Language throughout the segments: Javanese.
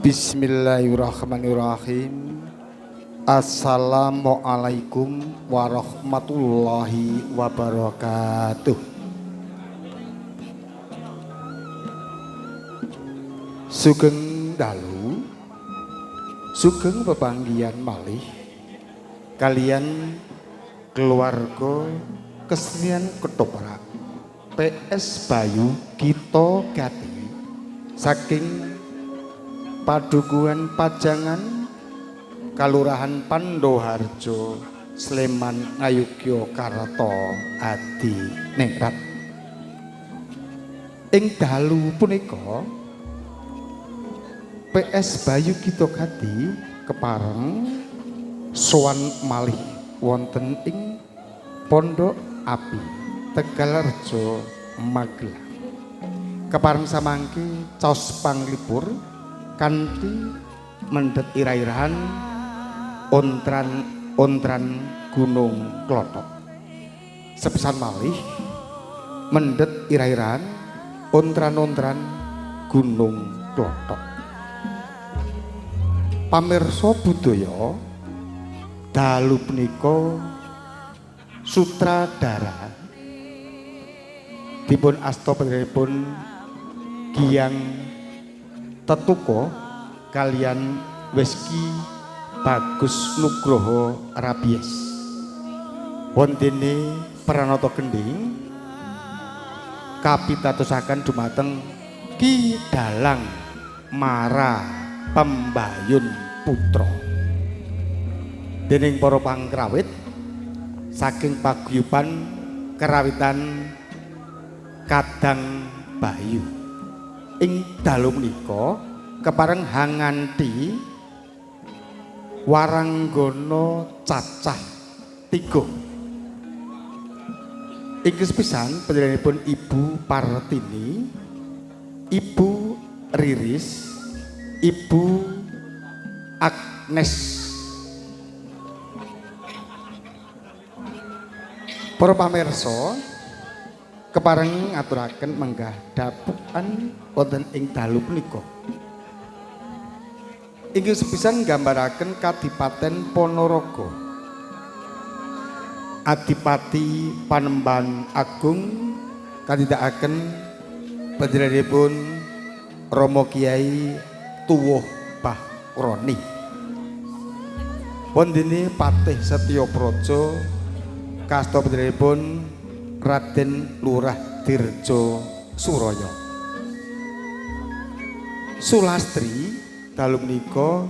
Bismillahirrahmanirrahim. Assalamualaikum warahmatullahi wabarakatuh. Sugeng dalu, sugeng pepanggihan malih kalian keluarga kesenian ketoprak PS Bayu Gito Gati saking Padukuhan Pajangan Kalurahan Pandoharjo Sleman Ngayogyakarta Adi Ningrat. Ing dalu punika PS Bayu Gito Gati kepareng sowan malih wonten ing Pondok Api Tegalrejo Magelang. Kepareng samangke caos panglipur kanthi mendhet ira-irahan ontran-ontran Gunung Klothok. Sepisan malih mendhet ira-irahan ontran-ontran Gunung Klothok. Pamirsa budaya, dalu punika sutradara dipun asta panjenenganipun Giang Tetuko kalian Weski Bagus Nugroho Rabies. Wontene pranata gendhing kapitatosaken dumateng Ki Dalang Mara Pembayun Putra. Dening para pangkrawit saking paguyuban kerawitan Kadang Bayu. Ing dalu menika kepareng hanganti waranggana cacah 3. Ingkang sepisan panjenenganipun Ibu Partini, Ibu Riris, Ibu Agnes. Para pamirsa kepareng ngaturaken menggah dapukan wonten ing dalu punika. Ingkang sepisan nggambaraken Kadipaten Ponorogo. Adipati Panembahan Agung katindakaken panjenenganipun Romo Kiai Tuwuh Bahroni. Wondene Patih Setya Praja kasta panjenenganipun Raden Lurah Dirjo Suraya. Sulastri dalu menika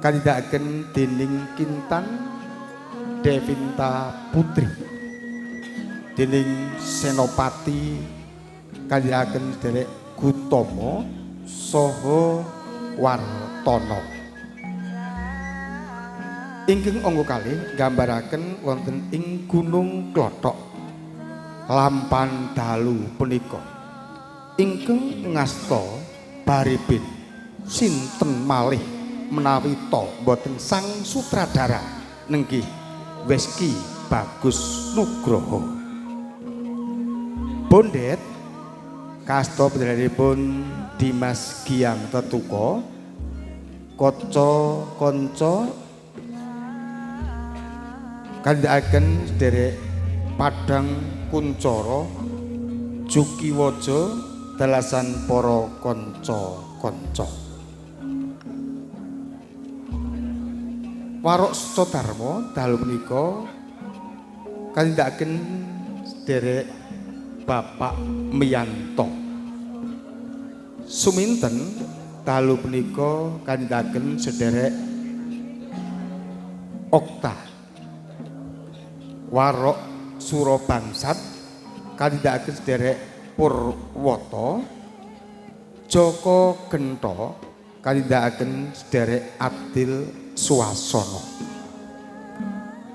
katindakaken dening Kintan Devinta Putri, dening Senopati kandhakaken derek Gutomo saha Wartono. Ingkang angka kalih nggambaraken wonten ing Gunung Klothok lampan dalu punika. Ingkang ngasta baribin sinten malih menawi ta boten sang sutradara nenggih Weski Bagus Nugroho. Bondet kasta panjenenganipun Dimas Giang Tetuko, kaca kanca kandhakaken sederek Padang Kuncara Jukiwaja dalasan para kanca-kanca. Warok Sucodarma dalu menika kandhakaken sederek Bapak Miyanto. Suminten dalu punika kandhakaken sederek Okta. Warok Surabangsat kandhakaken sederek Purwoto. Joko Gento kandhakaken sederek Adil Suwasono.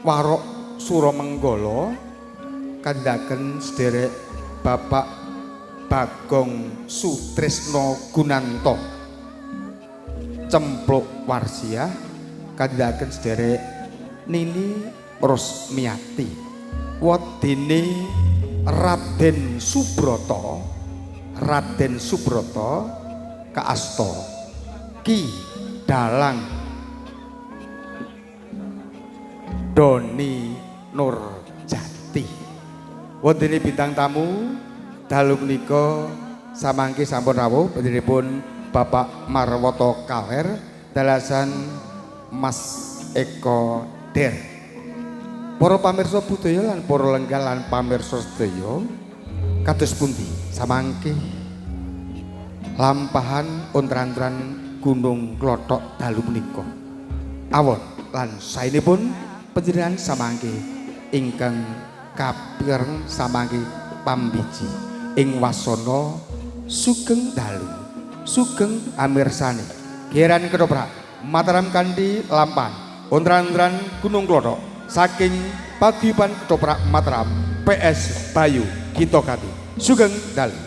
Warok Suramenggala kandhakaken sederek Bapak Bagong Sutrisno Gunanto. Cempluk Warsiah kandhakaken sederek Nini Rosmiati. Wedine Raden Subroto, Raden Subroto kaasta Ki Dalang Doni Nurjati. Wontene bintang tamu dalu menika samangke sampun rawuh panjenenganipun Bapak Marwoto Kaler dalasan Mas Eko Der. Para pamirsa budaya lan para lenggah lan pamirsa sedaya kados pundi samangke lampahan ontran-ontran Gunung Klothok dalu menika. Awon lan saenipun panjenengan samangke ingkang kapireng samangke pambiji ing wasana sugeng dalu sugeng amirsani geran ketoprak Mataram kanthi lampahan ontran-ontran Gunung Klothok saking paguyuban ketoprak Mataram PS Bayu Gito Gati. Sugeng dalu. Wetang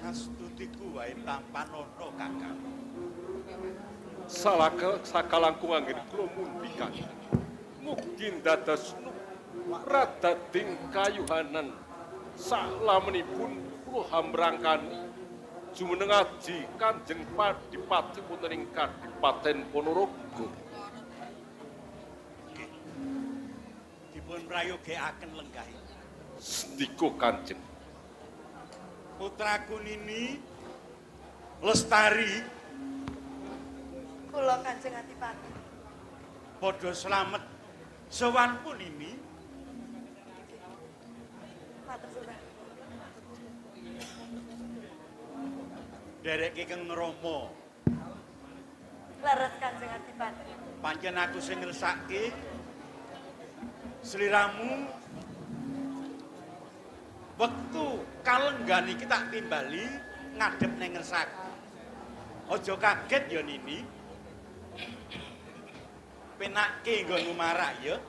Astutiku wae tampanono Kakang. Sakalangkung anggen kula mundi Kakang. Mugi ndadosnu radading kayuhanan saklamenipun kula hamrangkani jumeneng aji Kanjeng Adipati wonten ing Kadipaten Ponorogo. Nggih. Dipun prayogekaken lenggahi. Sendika Kanjeng. Putraku Nini Lestari Kula Kanjeng Adipati. Padha slamet sowan punini. Matur suwun. Nderekke keng Rama. Leres Kanjeng Adipati. Pancen aku sing ngersake sliramu wektu kalenggan iki tak timbali ngadhep ning ngersaku. Aja kaget ya Nini. Penakke nggonmu marak ya.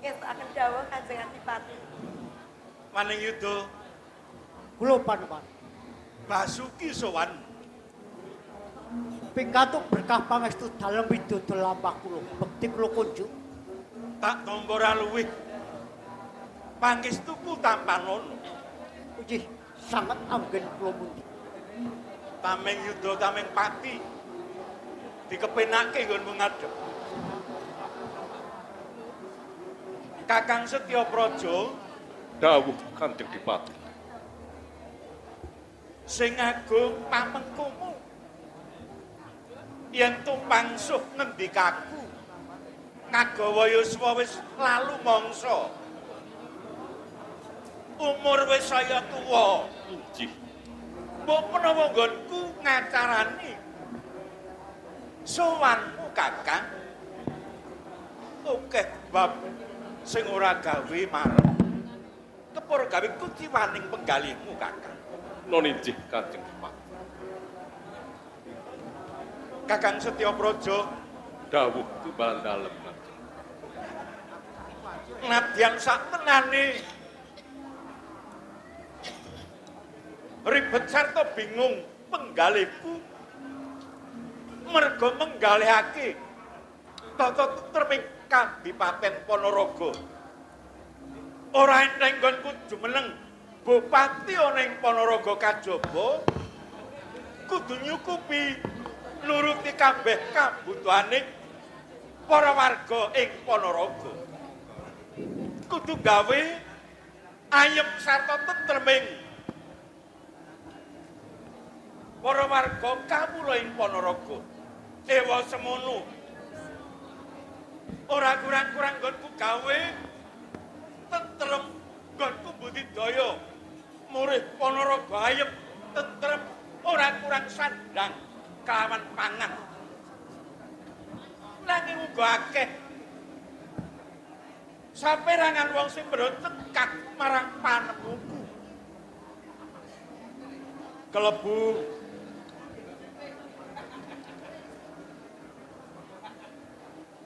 Ngestokaken dawuh Kanjeng Adipati. Maning yuda kula panuwun. Basuki sowan. Pingkatuk berkah pangestu dalem widodo lampah kula. Bekti kula kunjuk. Tak tampa ora luwih. Pangestuku tampanono. Inggih, sanget anggen kula mundi. Tameng yuda tameng pati. Dikepenake nggonmu ngadhep. Kakang Setya Praja dawuh Kanjeng Dipati. Sing agung pamengkumu yen tumpangsuh ngendikaku kagawa yuswa wis lalu mangsa. Umur wis saya tuwa. Inggih. Mbok menawa nggonku ngacarani sowanmu Kakang akeh bab sing ora gawe marem kepur gawe kuciwaning penggalihmu Kakang. Non inggih Kanjeng Dipati. Kakang Setya Praja dawuh timbalan dalem Kanjeng. Nadyan sak tenane ribet sarta bingung penggalihku merga menggalihake tata tentreming Kadipaten Ponorogo. Ora eneng nggonku jumeneng bupati ana ing Ponorogo kajaba kudu nyukupi nuruti kabeh kabutuhane para warga ing Ponorogo. Kudu gawe ayem sarta tentreming para warga kawula ing Ponorogo. Ewa semono ora kurang-kurang nggonku gawe tentrem nggonku budidaya murih Ponorogo ayem tentrem ora kurang sandang kelawan pangan. Nanging uga akeh saperangan wong sing cekak marang panemuku. Kelebu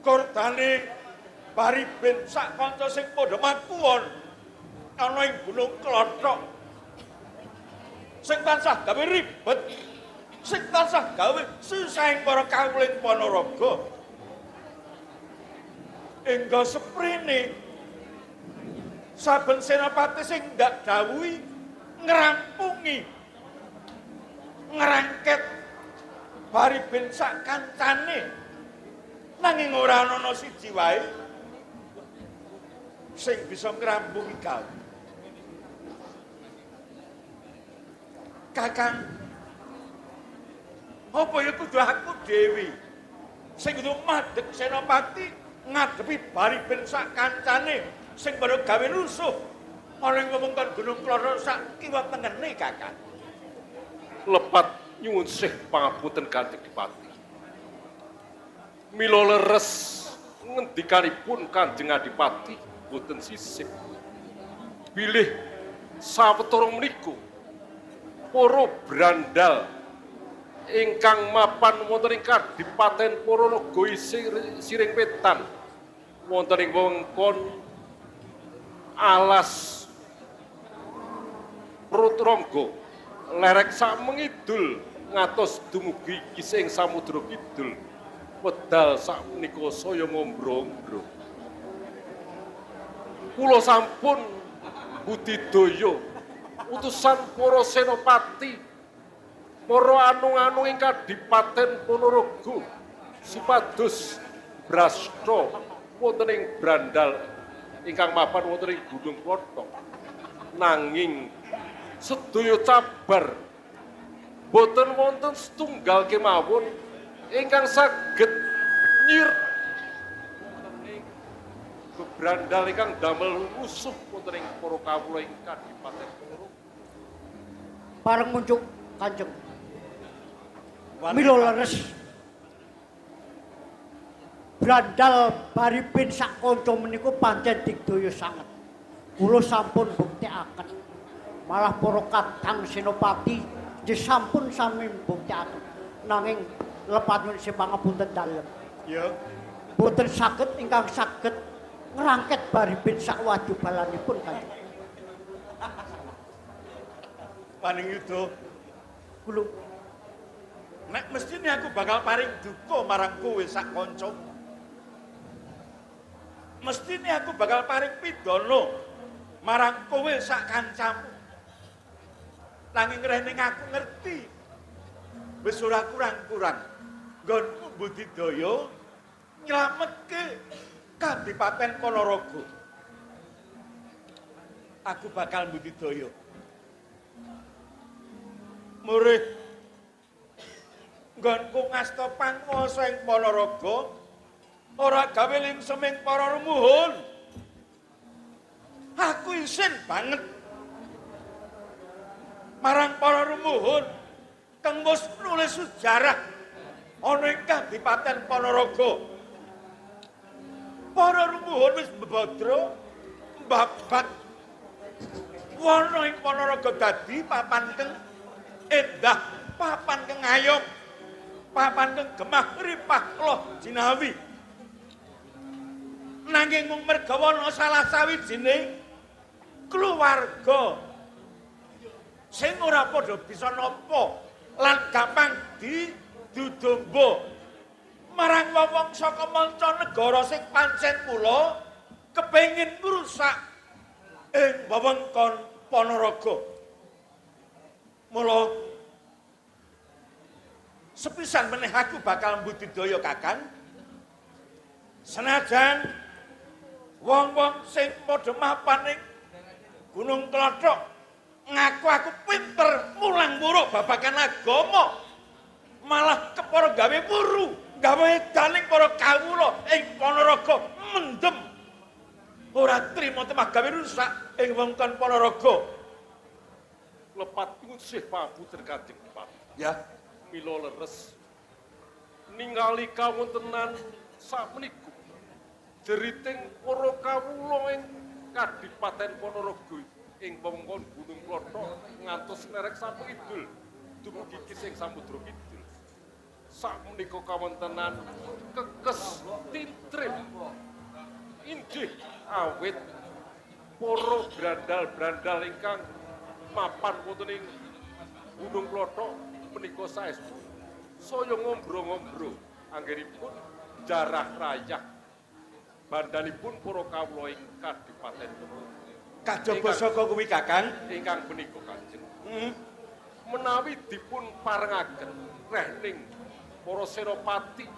kordane Baribin sak kanca sing padha makuwon ana ing Gunung Klothok sing tansah gawe ribet, sing tansah gawe susahing para kawula ing Ponorogo. Engga seprene saben senopati sing ndak dawuhi ngrampungi ngrangket Baribin sak kancane, nanging ora ana siji wae sing bisa ngrampungi gawe. Kakang, apa ya kudu aku dhewe sing kudu madheg senopati ngadepi Baribin sak kancane sing padha gawe rusuh ana ing wewengkon Gunung Klothok sak kiwa tengene Kakang. Lepat nyuwun sih pangapunten Kanjeng Dipati. Mila leres ngendikanipun Kanjeng Adipati boten sisip. Bilih sawetara menika para brandal ingkang mapan wonten ing Kadipaten Ponorogo siring wetan wonten ing wewengkon alas Prutrangga Lerek sak mengidul ngatos dumugi kis ing samudra kidul. Wedal sak menika saya ngombro-ombro. Kula sampun budidaya utusan para senopati, para anung-anung ing Kadipaten Ponorogo supados brasta wonten ing brandal ingkang mapan wonten ing Gunung Klothok. Nanging sedaya cabar boten wonten setunggal kemawon ingkang saged nyir bebrandal ingkang damel rusuh wonten ing para kawula ing Kadipaten Ponorogo. Bareng munjuk Kanjeng. Mila leres. Brandal Baribin sak kanca menika pancen digdaya sanget. Kula sampun buktekaken. Malah para kadang senopati nggih sampun sami buktekaken. Nanging lepat nyuwun pangapunten dalem. Ya. Boten saged ingkang saged ngrangket Baribin sak wajubalanipun Kanjeng. Paning yuda. Kula nek mestine aku bakal paring duka marang kowe sak kancamu. Mestine aku bakal paring pidana marang kowe sak kancamu. Nanging rene aku ngerti wis ora kurang-kurang nggonku budidaya nylametke Kadipaten Ponorogo. Aku bakal budidaya. Murih nggonku ngasta panguwasa ing Ponorogo ora gawe lingseming para rumuhun. Aku isin banget marang para rumuhun kang wis nulis sejarah ana ing Kadipaten Ponorogo. Para rumuhun wis mbebadra mbabat wana ing Ponorogo dadi papan keng endah, papan keng ayom, papan keng gemah ripah loh jinawi. Nanging mung merga ana salah sawijine keluarga sing ora padha bisa nampa lan gampang didudomba marang wong-wong saka mancanegara sing pancen mula kepengin ngrusak ing wewengkon Ponorogo. Mula sepisan meneh aku bakal mbudidaya Kakang. Senajan wong-wong sing padha mapan ing Gunung Klothok ngaku aku pinter mulang wuruk babagan agama, malah kepara gawe wuru, gawe daning para kawula ing Ponorogo mendem. Ora trima temah gawe rusak ing wewengkon Ponorogo. Lepat ngusih pangapunten Kanjeng Adipati. Ya, mila leres ningali kawontenan sakmenika jeriting para kawula ing Kadipaten Ponorogo ing wewengkon Gunung Klothok ngantos lerek sapengidul dumugi ing Samudra Kidul. Sakmenika kawontenan kekes tintrim inggih awit para brandal-brandal ingkang mapan wonten ing Gunung Klothok menika saestu saya ngombro-ngombro anggenipun jarah rayah bandhanipun para kawula ing Kadipaten Ponorogo. Kajaba saka kuwi Kakang ingkang punika Kanjeng. Menawi dipun parengaken rehning para senopati,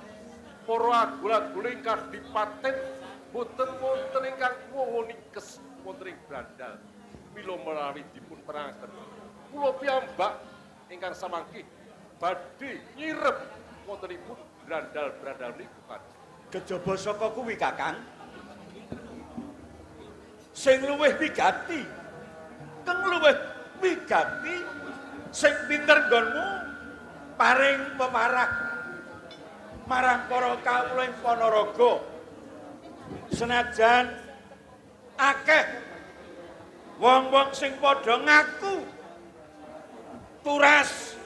para agul-agul ing Kadipaten boten wonten ingkang kuwawa ningkes wonten ing brandal. Mila menawi dipun parengaken kula piyambak ingkang samangke badhe nyirep wontenipun brandal-brandal niku Kanjeng. Kejaba saka kuwi Kakang sing luwih wigati, keng luwih wigati sing pinter nggonmu paring pemarah marang para kawula ing Ponorogo. Senajan akeh wong-wong sing padha ngaku turas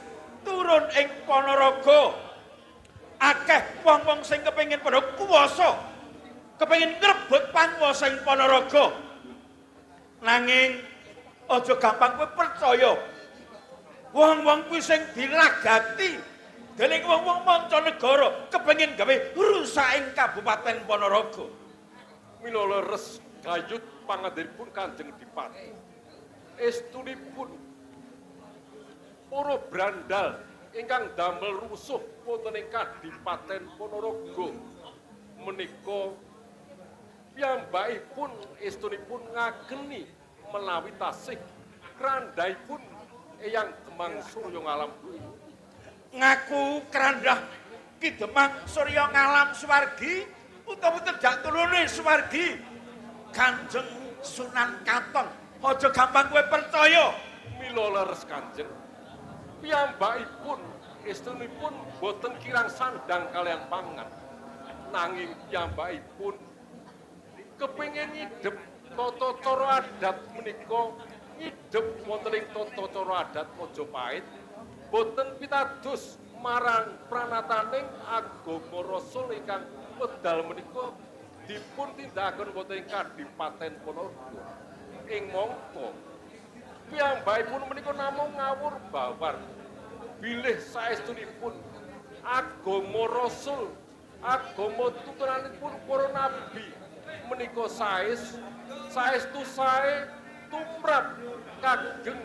turun ing Ponorogo, akeh wong-wong sing kepengin padha kuwasa, kepengin ngrebut panguwasa ing Ponorogo. Nanging aja gampang kowe percaya. Wong-wong kuwi sing diragati dening wong-wong mancanegara kepengin gawe rusak ing Kabupaten Ponorogo. Mila leres gayut pangandikanipun Kanjeng Dipati. Estunipun para brandal ingkang damel rusuh wonten ing Kadipaten Ponorogo menika piyambakipun estunipun ngageni menawi tasih krandhaipun Eyang Demang Surya Ngalam. Ngaku krandah Ki Demang Surya Ngalam Suwargi utawa tidak turune Suwargi Kanjeng Sunan Katong. Aja gampang kowe percaya. Mila leres Kanjeng, piyambakipun estunipun boten kirang sandang kaliyan pangan, nanging piyambakipun kepengin ngidep tata cara adat menika, ngidep wonten ing tata cara adat Majapahit, boten pitados marang pranataning agama rasul ingkang wedal menika dipun tindakaken wonten ing Kadipaten Ponorogo. Ing mangka piyambakipun menika namung ngawur bawar bilih saestunipun agama rasul, agama tutunanipun para nabi menika saestu sae tumrap kageng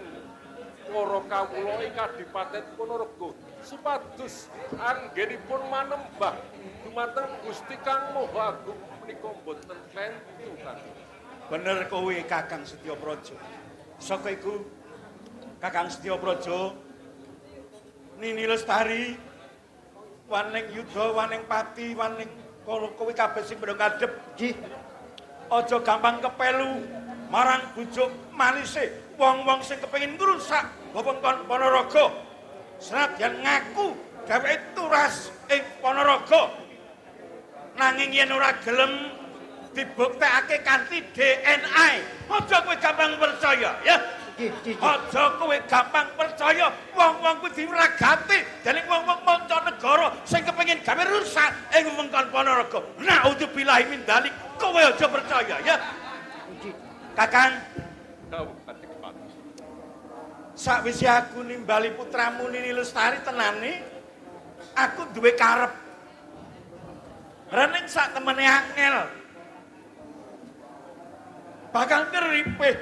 para kawula ing Kadipaten Ponorogo supados anggenipun manembah dumateng Gusti Kang Maha Agung menika boten klentu Kanjeng. Bener kowe Kakang Setya Praja. Saka iku Kakang Setya Praja, Nini Lestari, Waning Yuda, Waning Pati, Waning Kala, kowe kabeh sing padha ngadhep. Nggih. Aja gampang kepelu marang bujuk manise wong-wong sing kepengin ngrusak wewengkon Ponorogo. Senadyan ngaku dheweke turas ing Ponorogo, nanging yen ora gelem dibuktekake kanthi DNA, aja kowe gampang percaya ya. Aja kowe gampang percaya wong-wong kuwi diragati dening wong-wong mancanegara sing kepengin gawe rusak ing wewengkon Ponorogo. Naudzubillahi min dzalik, kowe aja percaya ya. Kakang, sakwise aku nimbali putramu Nini Lestari tenane, aku duwe karep. Rening sak temene angel. Bakal ngeripih.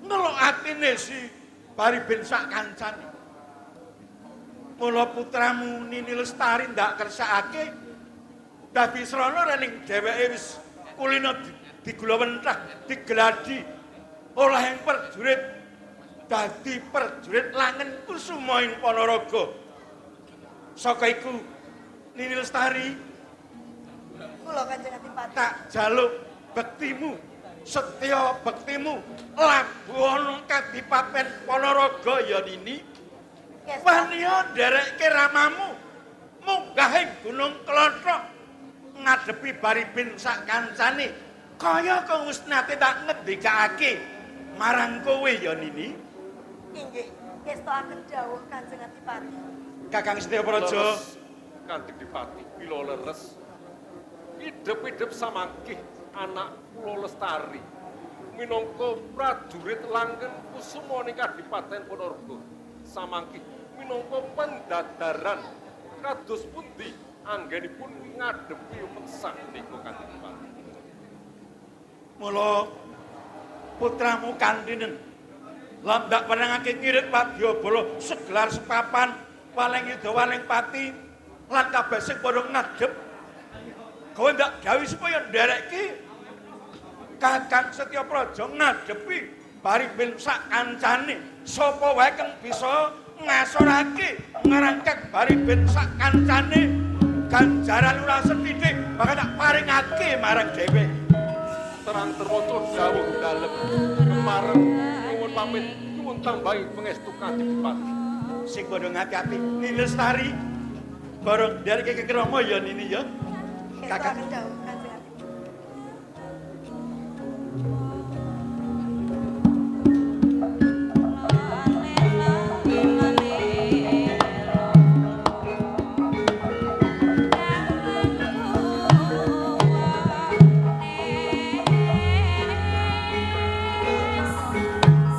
Ngelok atine si Baribin sak kancane. Mula putramu Nini Lestari ndak kersakake dadi srana rening dheweke wis kulino digula wentah, digladi oleh ing prajurit, dadi prajurit Langen Kusuma ing Ponorogo. Saka iku Nini Lestari, kula Kanjeng Adipati tak jaluk bektimu, setya bektimu labuh Kadipaten Ponorogo ya Nini. Waniya nderekke ramamu munggah ing Gunung Klothok ngadepi Baribin sak kancane. Kaya kang wis nate tak ngendikake marang kowe ya Nini. Inggih, ngestokaken dawuh Kanjeng Adipati. Kakang Setya Praja, Kanjeng Dipati, mila leres idhep-idhep samangkih anak kula Lestari minangka prajurit Langen Kusuma ing Kadipaten Ponorogo samangkih minangka pendadaran kados pundi anggenipun ngadepi mengsah nika Kanjeng Dipati. Mula putramu kantinen landak wenangake ngirit wadyabala segelar sepapan Waling Yuda Waling Pati lan kabeh sing padha ngadhep. Kowe ndak gawe supaya nderekke Kakang Setya Praja ngadepi Baribin sak kancane. Sapa wae kang bisa ngasorake ngrangkek Baribin sak kancane ganjaran ora sethithik bakal tak paringake marang dhewe. Terang terwaca dawuh dalem kemareng nyuwun pamit nyuwun tambahi pangestu Kanjeng Dipati. Sing padha ngati-ati Nini Lestari bareng nderekke kekrama ya Nini ya. Kakang dawuh Kanjeng Adipati.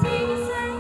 Sing sayang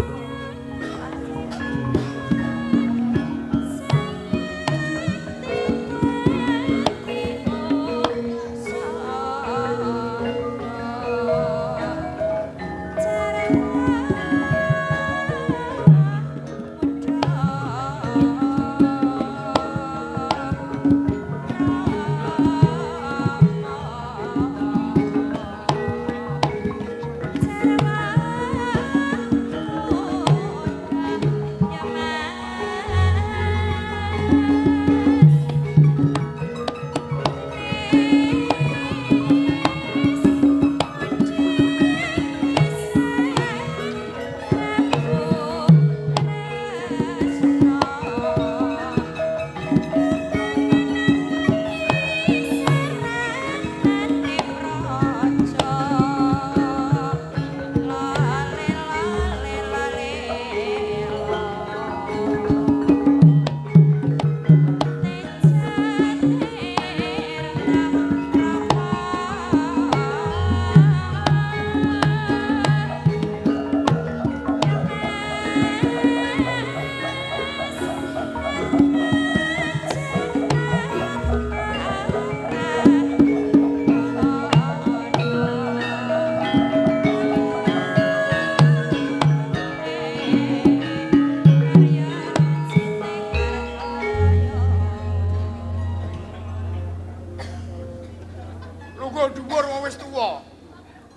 Lungguh dhuwur wong wis tuwa.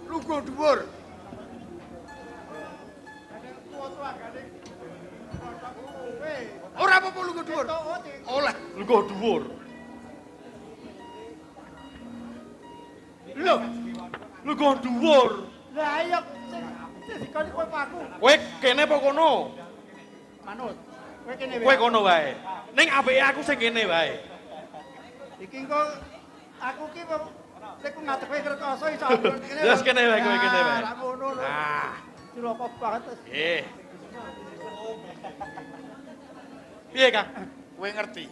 Lungguh dhuwur. Ora apa-apa lungguh dhuwur. Oleh lungguh dhuwur. Lho, lungguh dhuwur. Lah iya sing dikon kowe aku. Kowe kene apa kono? Manut. Kowe kene wae. Kowe kono wae. Ning apike aku sing kene wae. Iki engko aku ki lek ngadeg kowe rekoso iso aku kene. Wis kene wae kowe kene wae. Lah ngono lho. Nah, cilaka banget. Nggih. Piye, Kang? Kowe ngerti?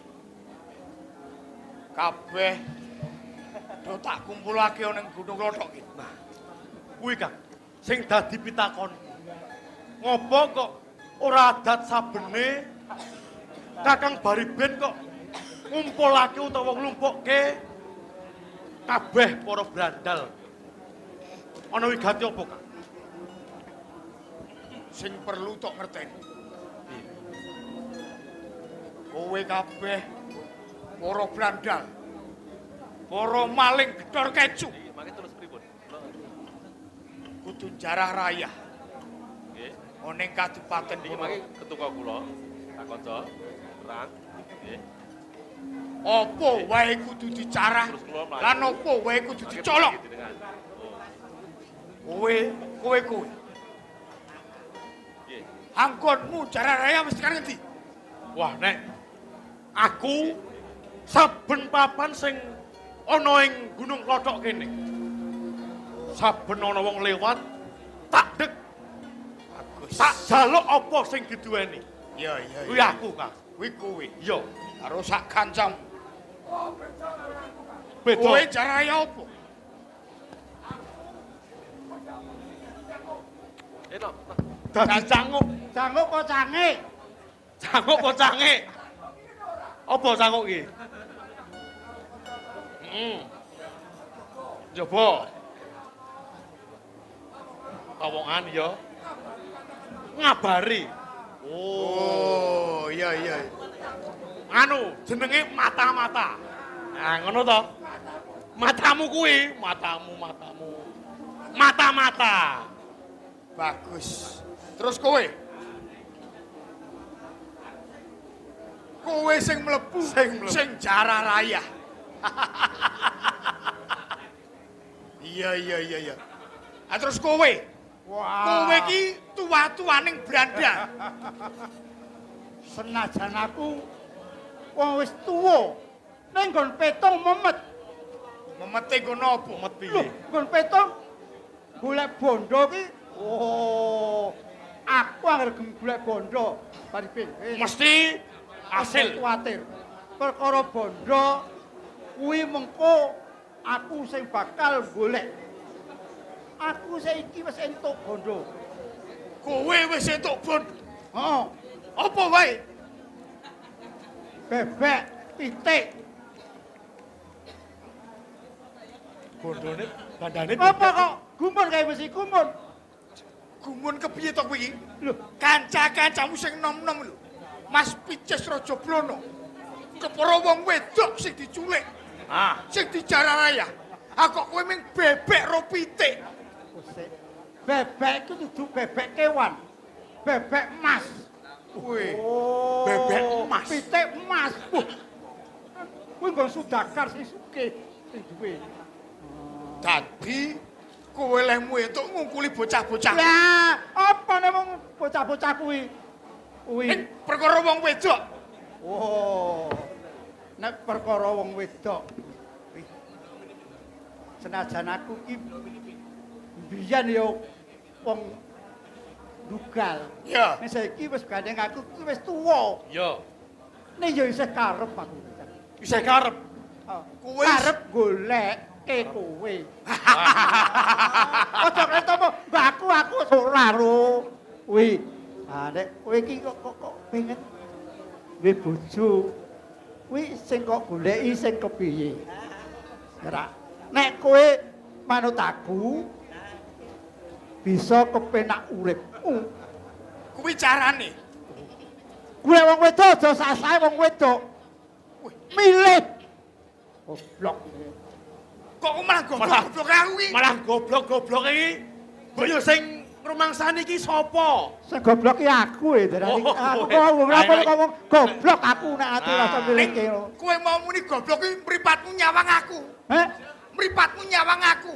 Kabeh do tak kumpulake ning Gunung Klothok iki. Nah, kuwi Kang sing dadi pitakon. Ngopo kok ora adat sabene Kakang Baribin kok ngumpulake utawa nglumpukke kabeh para brandal. Ana wigati apa, Kang? Sing perlu tok ngerteni. Kowe kabeh para brandal, para maling gedor kecu. Kudu jarah rayah. Nggih. Ning kadipaten iki mangke ketuka kula, tak kanca perang. Nggih. Apa wae kudu dicarah lan apa wae kudu dicolong. Kowe kowe kowe. Nggih. Anggonmu jarah rayah mesti kan ngendi? Wah, nek aku saben papan sing ana ing Gunung Klothok kene. Saben ana wong lewat tak dek. Bagus. Tak jaluk apa sing diduweni. Iya, iya. Kuwi aku, Kang. Kuwi kowe. Iya. Karo sak kancam. Beda. Kowe jaraya apa? Enak. Dadi canguk. Canguk apa cangik? Canguk apa cangik? Apa canguk iki? Heeh. Coba. Kawongan ya. Ngabari. Oh, iya iya. Anu, jenenge mata-mata. Nah, ngono to. Matamu kuwi, matamu, matamu. Mata-mata. Bagus. Terus kowe? Kowe sing mlebu, sing jarah rayah. Iya iya iya iya. Ah terus kowe? Wah. Kowe iki tuwa-tuwaning brandal. Senajan aku wong wis tuwa, ning nggon petung memet. Memete nggon apa? Memet piye? Lho, nggon petung golek bondo ki. Oh, aku anggere golek bondo, Baribin. Mesti hasil. Kuwatir. Perkara bondo kuwi mengko aku sing bakal golek. Aku saiki wis entuk bondo. Kowe wis entuk bondo? Heeh. Apa wae? Bebek, pitik. Bondone bandane apa kok gumun kae mesti gumun. Gumun kepiye to kowe iki? Lho, kanca-kancamu sing nom-nom lho. Mas Picis Raja Blono. Kepara wong wedok sing diculik. Ah, sing dijarah rayah. Ah kok kowe ming bebek ro pitik. Bebek itu dudu bebek kewan. Bebek emas. Wih. Oh, Bebek emas. Pitik emas. Wah. Kuwi nggon Sudakar sing sugih sing duwe. Dadi kowe lehmu entuk ngungkuli bocah-bocah. Lah, apa nek wong bocah-bocah kuwi? Kuwi. Ning perkara wong wedok. Oh. Nek perkara wong wedok. Wih. Senajan aku ki mbiyen ya wong dugal. Ya. Nek saiki wis gandeng aku ki wis tuwa. Ya. Nek ya isih karep aku. Isih karep. Kowe karep goleke kowe. Aja kaya to mbak aku ora ro. Kuwi. Ah nek kowe iki kok pengen duwe bojo. Kuwi sing kok goleki sing kepiye? Ora. Nek kowe manut aku bisa kepenak urip. Kuwi carane. Kuwi wong wedok aja sasae wong wedok. Milih. Goblok. Kok malah goblok-goblok aku iki? Malah goblok-goblok iki. Mbok yo sing rumangsani iki sapa? Sing goblok ki aku e, darani. Oh, Aku kowe. kok ora Ayo, perlu ngomong goblok aku nek ati rasa Ning milihke. kowe mau muni goblok iki mripatmu nyawang aku. Heh? Mripatmu nyawang aku.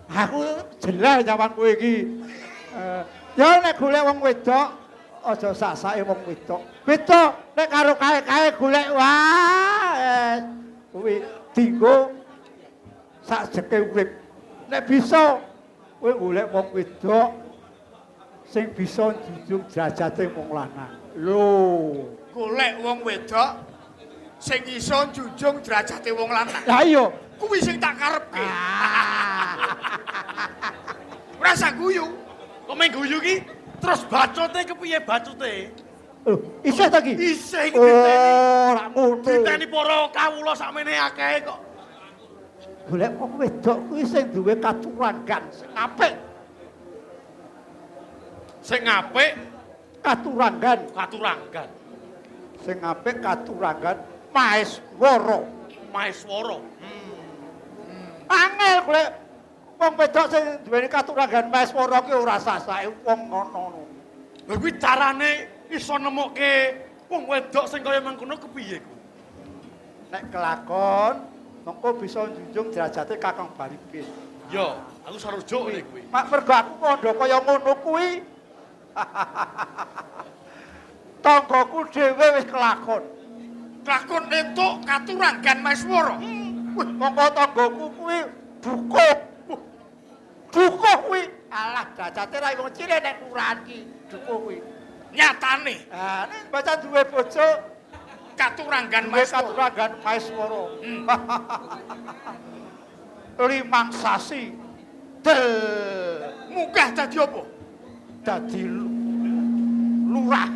Aku jelas nyawang kowe iki. Ya nek golek wong wedok aja sasake wong wedok. Beda nek karo kae-kae golek wae. Kuwi dinggo sak jeke urip. Nek bisa kowe golek wong wedok sing bisa njunjung derajate wong lanang. Lho, Golek wong wedok sing iso njunjung derajate wong lanang. lah iya. Kuwi sing tak karepke. Ora usah guyu. Kok meng guyu ki? Terus bacote kepiye bacote? Lho, isih ta iki? Isih iki diteni. Oh, ora ngono. Diteni para kawula sakmene akeh kok. Golek wong wedok kuwi sing duwe katurangan sing apik. Sing apik Katurangan katurangan. sing apik katurangan maeswara. Maeswara. Angel golek wong wedok sing duweni katurangan maeswara ki ora sasake wong ngono. Lha kuwi carane iso nemokke wong wedok sing kaya mangkono kepiye ku? Nek kelakon mengko bisa njunjung derajate Kakang Baribin. Yo, aku sarujuk ngene kuwi. Mak mergo aku kandha kaya ngono kuwi. Tanggaku dhewe wis kelakon. Kelakon entuk katurangan Maeswara. Wih, mongko tanggaku kuwi dukuh. Dukuh kuwi. Alah derajate ra wong cilik nek kelurahan ki dukuh kuwi. Nyatane Ah, nek baca duwe bojo katurangan duwe Maeswara. katurangan Maeswara. Limang sasi. Del Munggah dadi apa? dadi lurah.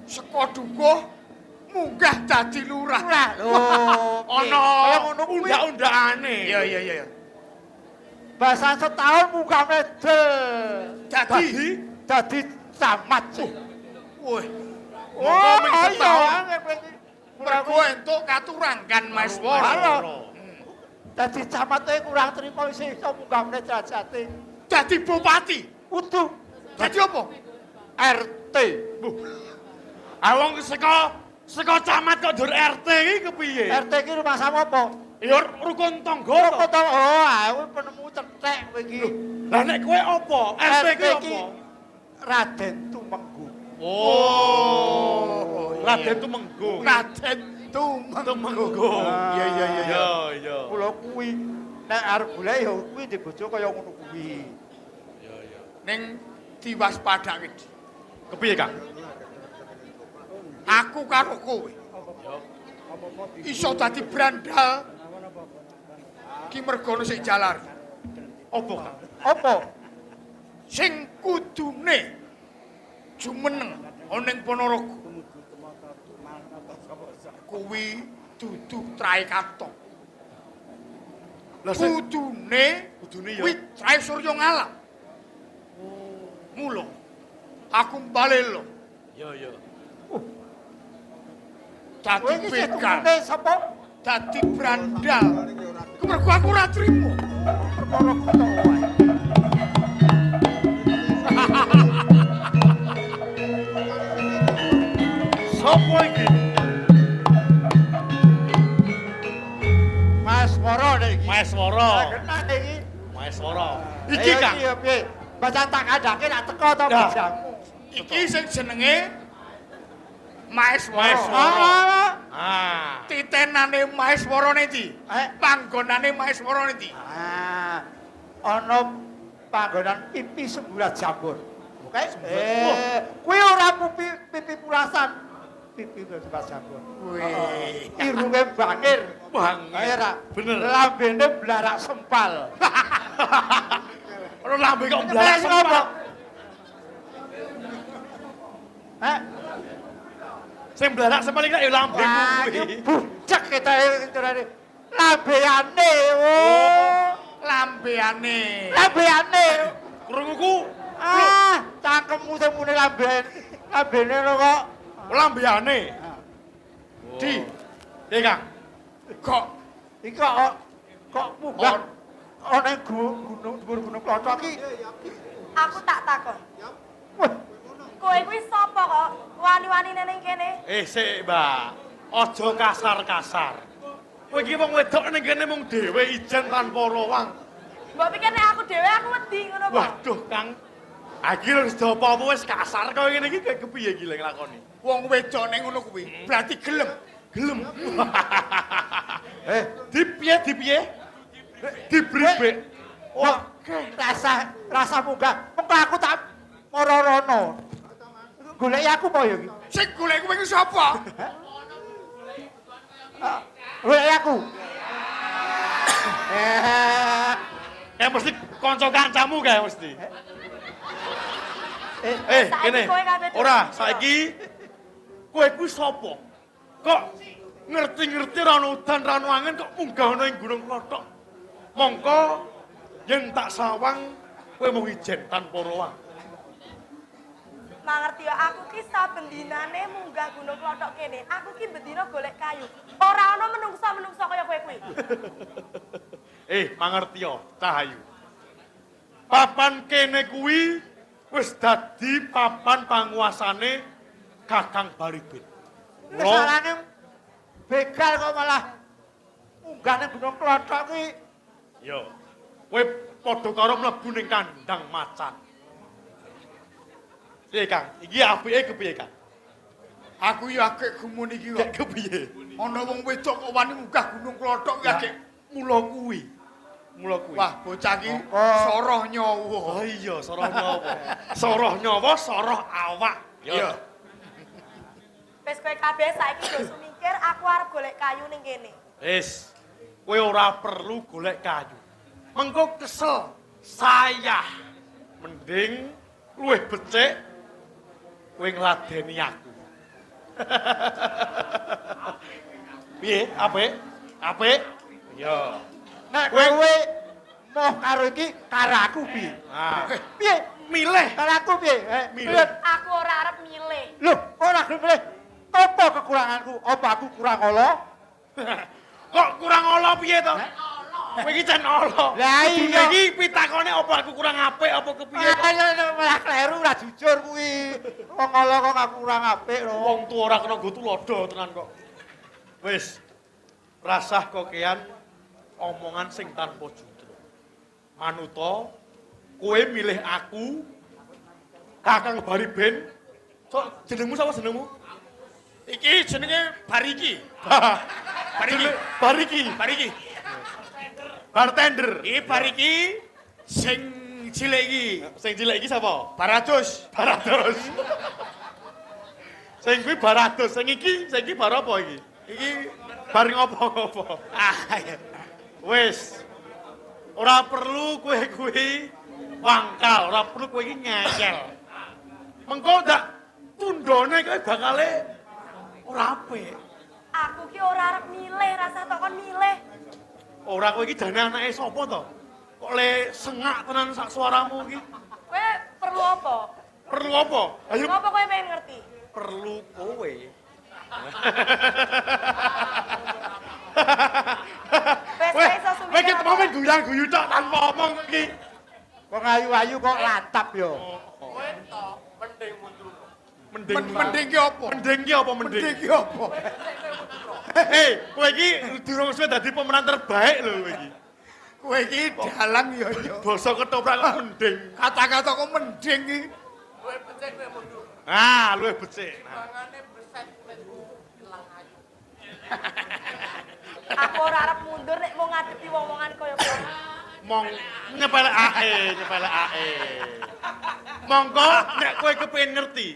Saka dukuh munggah dadi lurah. Lurah lho. Ana Kaya ngono kuwi. undha-undhakane. Iya iya iya. Bahasan setahun munggah medel. Dadi Dadi camat sih. wih, Mongko ming ayo, setahun. angel kowe iki. mergo entuk katurangan Maeswara. Halo. Dadi camate kurang trimo isih iso munggah meneh derajate. Dadi bupati. Kudu Dadi apa? RT. Ah wong saka camat kok ndur RT iki kepiye? RT iki rumah sama apa? Ya rukun tangga to. Kok to? Oh, aku penemu cetek kowe iki. Lah nek kowe apa? RT kuwi apa? Raden Tumenggung. Oh, Raden Tumenggung. Raden Tumenggung. Tumenggung. Iya iya iya. Iya, iya. Kula kuwi nek arep golek ya kuwi di bojo kaya ngono kuwi. Iya, iya. Ning diwaspadake. Kepiye, Kang? Aku karo kowe. Iso dadi brandal. Ki mergo sing jalar. Apa, Kang? Apa? Sing kudune jumeneng ana ing Ponorogo. Kuwi dudu Trae Katong. Lah sing Kudune kudune ya kuwi Trae Surya Ngalam. Mula aku mbalelo Iya, iya. dadi Kowe iki sing begal, tumune sapa? dadi brandal. Ku mergo aku ora trimo. Perkara kutha wae. Maeswara. Kena iki. Maeswara. Iki Kang. Iya piye? Baca tak kandhake nak teko to bojangmu. Iki sing jenenge Maeswara. Maeswara. Ah. Titenane Maeswara ndi? Panggonane Maeswara ndi? Ah. Ana panggonan pipi semburat jambon. Oke? Kuwi ora pipi pulasan. Pipi semburat jambon. Wih. Irunge bangir. Bangir. Bener. Lambene blarak sempal. Ora lambe kok blarak sempal. Hah? Sing blarak sempal iki ya lambemu kuwi. Bucek ketoke turane. Lambeane. Oh. Lambeane. Lambeane. Krunguku. Ah, cangkemmu sing muni lambeane. Lambene lho kok. Lambeane. Di. Piye, Kang? Kok iki kok munggah ana gunung dhuwur Gunung Klothok iki. Aku tak takon. Kowe kuwi sapa kok wani-wanine ning kene? Sik, Mbak. Aja kasar-kasar. Kowe iki wong wedok ning kene mung dhewe ijen tanpa rawang. Mbok pikir nek aku dhewe aku wedi ngono kok. Waduh, Kang. Iki lho wis apa-apa wis kasar kowe ngene iki kepiye iki lek nglakoni? Wong wedok ning ngono kuwi berarti gelem. Gelem. Dipiye dipiye? Dibribek. Oke, rasa munggah. Mengko aku tak moro-rono. Goleki aku apa ya iki? Sing golek kowe iki sapa? Goleki aku. Ya mesti kanca kancamu kae mesti. Kene. Ora, saiki kowe kuwi sapa? Kok ngerti-ngerti ora ono udan, ora ono angin kok munggah ana ing Gunung Klothok. Mongko yen tak sawang kowe mung ijen tanpa rawang. Mangerti ya, aku ki saben dinane munggah Gunung Klothok kene. Aku ki bendina golek kayu. Ora ana menungso-menungso kaya kowe kuwi. Mangerti ya, Cahayu. Papan kene kuwi wis dadi papan panguasane Kakang Baribin. Sarane begal kok malah munggah ning Gunung Klothok kuwi. Yo. Kowe padha karo mlebu ning kandang macan. Piye, Kang? Iki apike kepiye, Kang? Aku ya agek gumun iki kok. Kepiye? Ana wong wedok kok wani munggah Gunung Klothok kuwi agek mula kuwi. Mula kuwi. Wah, bocah iki soroh nyawa. Oh iya, soroh nyawa. Soroh nyawa, soroh awak. Iya. Wis kowe kabeh saiki do sumingkir, aku arep golek kayu ning kene. Wis. Kowe ora perlu golek kayu. Mengko kesel, sayah. Mending luwih becik kowe ngladeni aku. Piye? Apik? Apik? Iya. Nek kowe moh karo iki karo aku piye? Ah. Piye? Milih. Karo aku piye? Milih. Aku ora arep milih. Lho, ora gelem milih. Apa kekuranganku? Apa aku kurang ala? Kok kurang ala piye to? Kowe iki jan ala. Lah iya. Iki pitakone apa aku kurang apik apa kepiye? Malah kleru ora jujur kuwi. Wong ala kok aku kurang apik lho. Wong tuwa ora kena nggo tulodo tenan kok. Wis. Rasah kokean omongan sing tanpa judra. Manuta, kowe milih aku Kakang Baribin. Sok jenengmu sapa jenengmu? Iki jenenge Bariki. Bariki. Bariki. Bariki. Bartender. Iki Bariki sing cilik iki. Sing cilik iki sapa? Baratus. Baratus. Sing kuwi Baratus, sing iki, sing iki bar apa iki? Iki bar ngopo-ngopo. Ah iya. Wis. Ora perlu kowe kuwi wangkal, ora perlu kowe iki ngeyel. Mengko ndak tundone kowe bakale ora apik. Aku ki ora arep milih, rasah tok kon milih. Ora kowe iki jane anake sapa to? Kok le sengak tenan sak suaramu iki? Kowe perlu apa? Perlu apa? Ayo. Ngopo kowe pengen ngerti? Perlu kowe. Wes iso sumikir. Kowe iki temene guyang-guyu tok tanpa omong iki. Wong ayu-ayu kok latap yo. Kowe to mending mundur. Mending ki apa? Mending ki apa mending? Mending ki apa? Hei, kowe iki durung suwe dadi pemeran terbaik lho kowe iki. Kowe iki dalang ya ya. Basa ketoprak kok mending. Kata-kata kok mending iki. Luwih becik kowe mundur. Ah, luwih becik. Mangane beset kulit elang ayu. Aku ora arep mundur nek mau ngadepi wong-wongan kaya kowe. Mong nyepelekake, nyepelekake. Monggo nek kowe kepengin ngerti.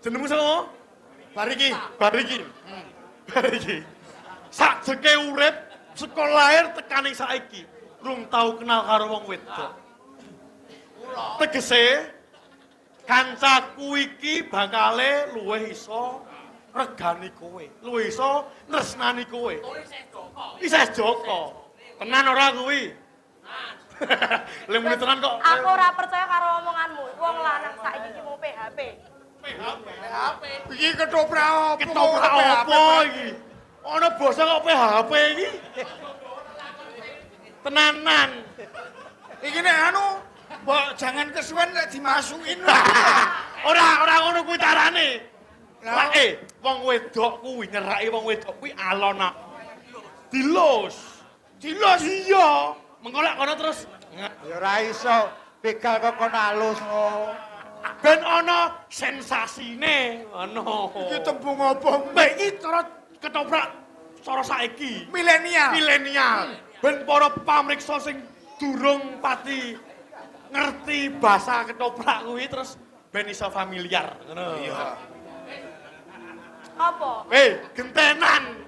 Jenengmu sapa? Bar iki. Bar iki. Bar iki. Sakjeke urip saka lahir tekane saiki, rung tau kenal karo wong wedok. Tegese kancaku iki bakale luwih iso regani kowe, luwih iso tresnani kowe. Isih Joko. Tenan ora kuwi? Lha muni tenan kok. Aku ora percaya karo omonganmu. Wong lanang saiki iki mung PHP. PHP. Iki ketoprak apa? Ketoprak apa iki? Ana basa kok PHP iki? Tenanan. Iki nek anu mbok jangan kesuwen nek dimasukin. Ora, ora ngono kuwi carane. Lah wong wedok kuwi nyeraki wong wedok kuwi alon. Dilus. Dilus iya. Mengko lek kono terus ya ora iso begal kok kono alus ngono. Ben ana sensasine ngono. Iki tembung apa? Mbak iki cara ketoprak cara saiki. Milenial. Milenial. Ben para pamriksa sing durung pati ngerti bahasa ketoprak kuwi terus ben iso familiar ngono. Iya. Apa? Gentenan.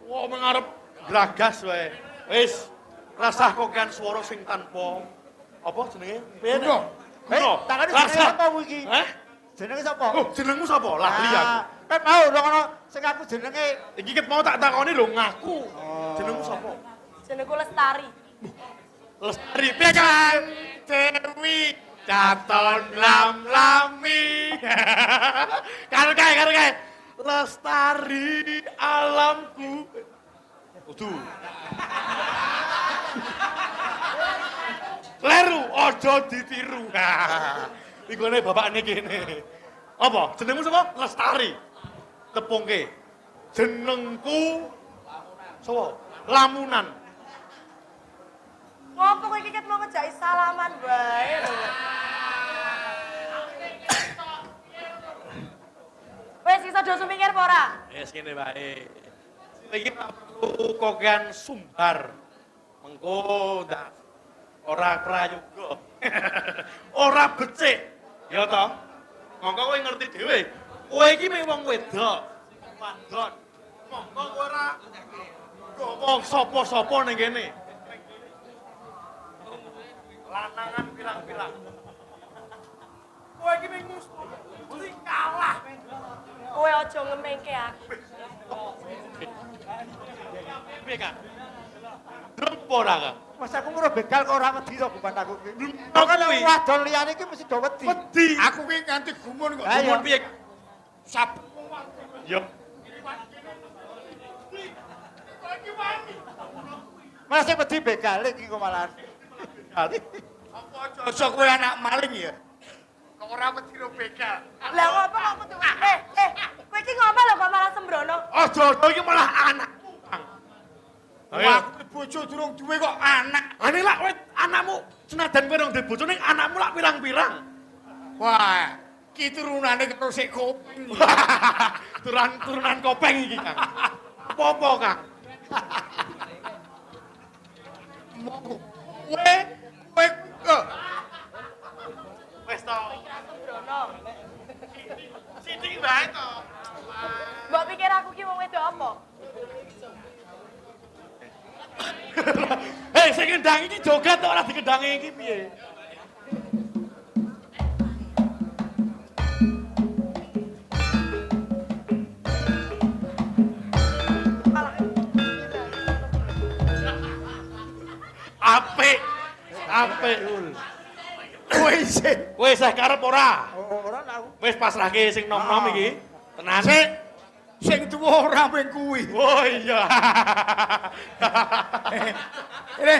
Wah mengarep gragas wae. Wis rasah kokean swara sing tanpa apa jenenge? Piye? Guna. Guna. Takone jenenge sapa kuwi iki? Heh? Jenenge sapa? Oh, jenengmu sapa? Lali aku. Kan mau ora ono sing aku jenenge. Iki ket mau tak takoni lho ngaku. Jenengmu sapa? Jenengku Lestari. Lestari piye kan? Dewi Caton lam lami. Karo kae, karo kae. Lestari alamku. Kudu. Leru aja ditiru. Iku ne bapakne kene. Apa? Jenengmu sapa? Lestari. Tepungke. Jenengku sapa? Lamunan. Ngopo kowe iki ket mau ngejaki salaman wae lho. Wis iso do sumingkir apa ora? Wis kene wae. Iki ora perlu kokean sumbar. Mengko ndak ora prayoga. Ora becik. Ya toh? Mongko kowe ngerti dhewe. Kowe iki mung wong wedok. Wadon. Mongko kowe ora nggawa sapa-sapa ning kene. Lanangan pirang-pirang. Kowe iki mung musuh. Mesti kalah. Kowe aja ngemengke aku. Piye, Kak? Drempo ora, Kak? Mas aku ngurus begal kok ora wedi to bukan aku iki. Kok Kok nek wadon liyane iki mesti do wedi. Wedi. Aku ki nganti gumun kok. Gumun piye? Sap. Yo. Malah sing wedi begale iki kok malah. Apa aja kowe anak maling ya? Kok ora wedi ro begal. Lah ngopo kok kudu kowe iki ngopo lho kok malah sembrono? Aja-aja iki malah anakku, Kang. Aku bojo durung duwe kok anak. Ane lak kowe anakmu senajan kowe rong duwe bojo ning anakmu lak pirang-pirang. Wah, ki turunane karo sik kopeng. Turunan kopeng iki, Kang. Apa-apa, Kang? Kowe kowe wis to. Sembrono. Sithik wae to. Mbok pikir aku ki wong wedok apa? Hei, sing ngendang iki joget kok ora dikendangi iki piye? Apik. Apik. Kowe isih. Kowe isih karep ora? Ora aku. Wis pasrahke sing nom-nom iki. Tenan. Sik. Sing tuwa ora mung kuwi. Oh iya. Ini.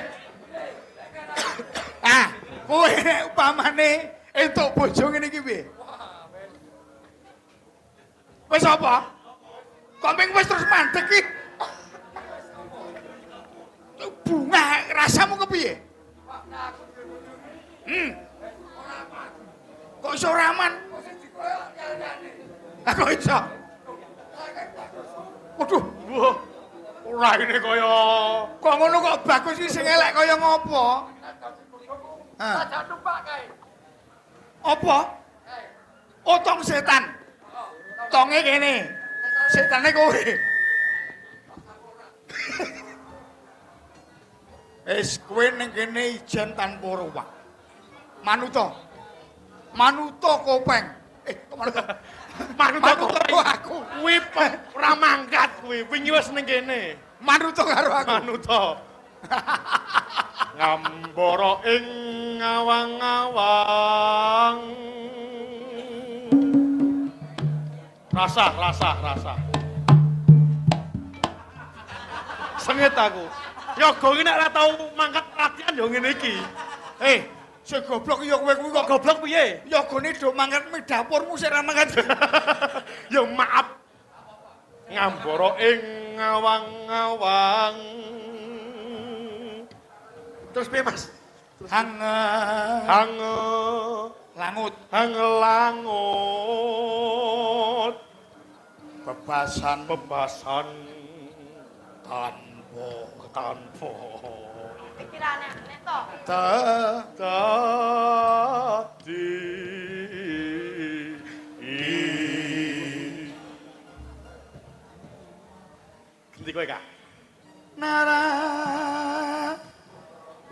Ah, kowe nek upamane entuk bojo ngene iki piye? Wis apa? Kok ming wis terus mandek iki? Bunga rasamu kepiye? piye? Kok iso ora aman? Lah kok iso? Waduh, wah. Raine kaya kok ngono kok bagus iki sing elek kaya ngopo? Hah. Apa? Oh, tong setan. Tonge kene. Setane kowe. Wis kowe ning kene ijen tanpa ruwah. Manuta. Manuta kopeng. Kok manuta? Manuta kopeng aku. Kuwi ora mangkat kuwi. Wingi wis ning kene. Manuta karo aku. Manuta. Ngambara ing awang-awang. Rasa, rasa, rasa. Sengit aku. Yoga iki nek ora tau mangkat latihan yo ngene iki. Sing goblok ya kowe kuwi kok. Goblok piye? Yogane do mangkat mi dapurmu sik ora mangkat. Ya maaf. Ngambara ing awang-awang. Terus piye, Mas? Hange hange langut, hange langut. Bebasan bebasan tanpa tanpa pikirane aneh to. Tadi Ganti kowe, Kak. Nara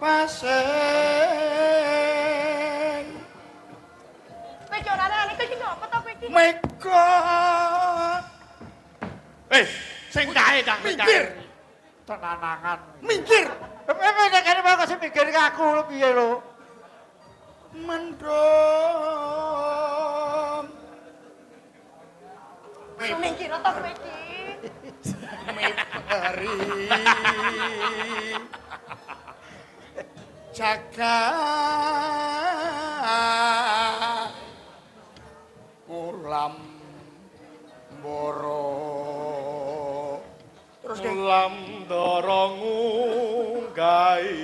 paseng. Kowe iki ora aneh kowe iki ngopo to kowe iki? Mega. Sing kae, Kang. Minggir. Tenanangan. Minggir. Nek kene kok sing minggir aku lho piye lho? Mendung. Minggir to kowe iki. Miperi. Jaga ulam boro. Terus ulam ndoro ngunggahi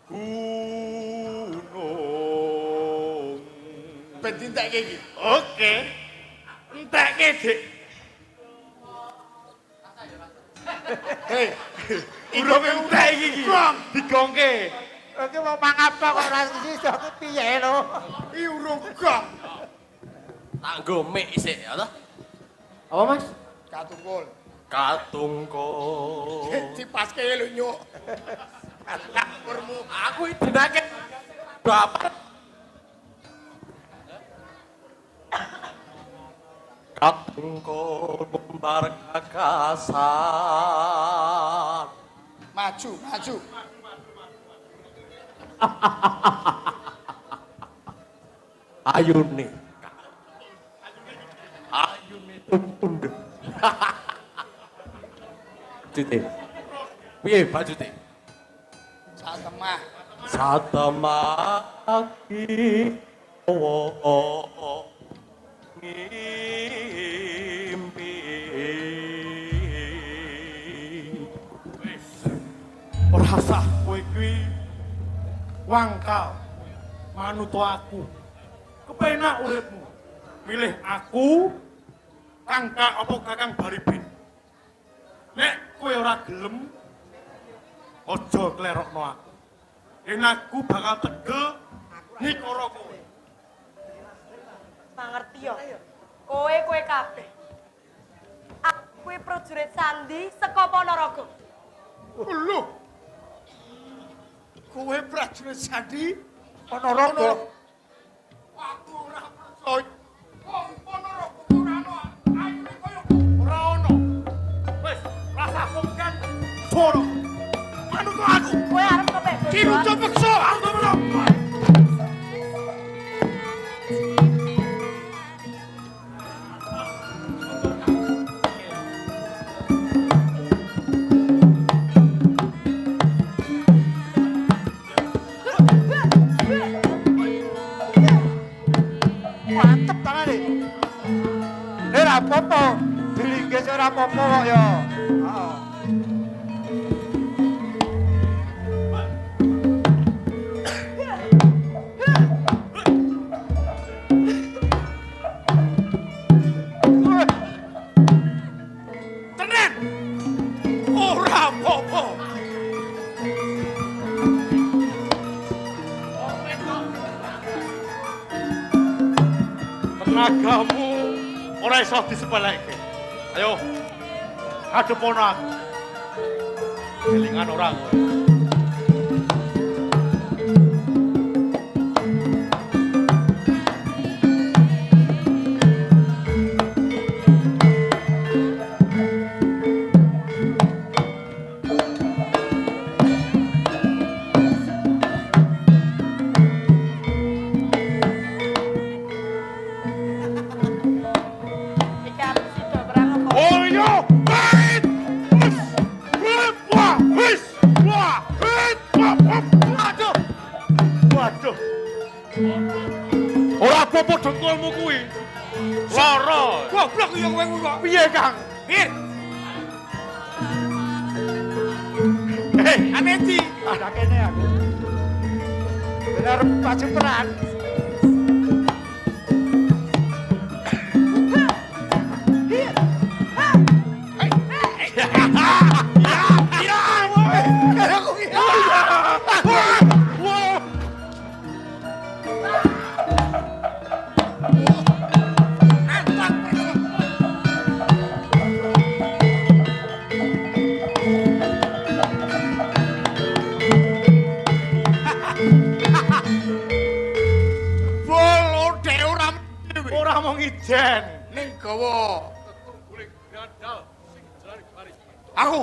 gunung. Ben dientekke iki. Oke. Entekke, Dik. Hei, urung entek iki iki. Digongke. Iki mau mangap kok ora iso iki piye lho? Iki urung gong. Tak nggo mik isik ya toh? Apa, Mas? Katungkul. Katungkul. Dipaske lho nyuk. Dapurmu. Aku dinake bapak. Katungkul bumbar kakasan. Maju, maju. Ayune. Ayune tumpundh. Jute. Piye bajute? Satemah. Satemah iki ngimpi. Wis. Ora sah kowe kuwi wangkal manuta aku. Kepenak uripmu. Milih aku Kangka apa Kakang Baribin. Nek kowe ora gelem aja klerokno aku. Yen aku bakal tegel nikara kowe. Mangerti yo. Kowe kowe kabeh. Aku kuwi prajurit sandi saka Ponorogo. Lho. Kowe prajurit sandi Ponorogo. Aku ora percaya. Wong Ponorogo ora ono ayune kaya ora ono. Wis, rasa mungkin sono. Manut aku. Kowe arep kepek. Dirujuk peksa, aku menang. Mantep tangane. Ora apa-apa, dilinggis ora apa-apa kok ya. Heeh. Ora apa-apa. Tenagamu ora iso disepeleke. Ayo, hadhepono aku. Kelingan ora kowe. Iki arep sida perang apa? Oh iya, wait. Wis. Wah, wis. Wah, wit. Wah, wah. Waduh. Waduh. Ora apa-apa dengkulmu kuwi. Lara. Goblok ya kowe kuwi kok. Piye, Kang? Mir, Hei, ane ndi? Ada kene aku. Bener maju perang. Wah. Bol odhe ora dhewe. Ora mung ijen. Ning gawa Tetunggule grandal sing jare bari. aku.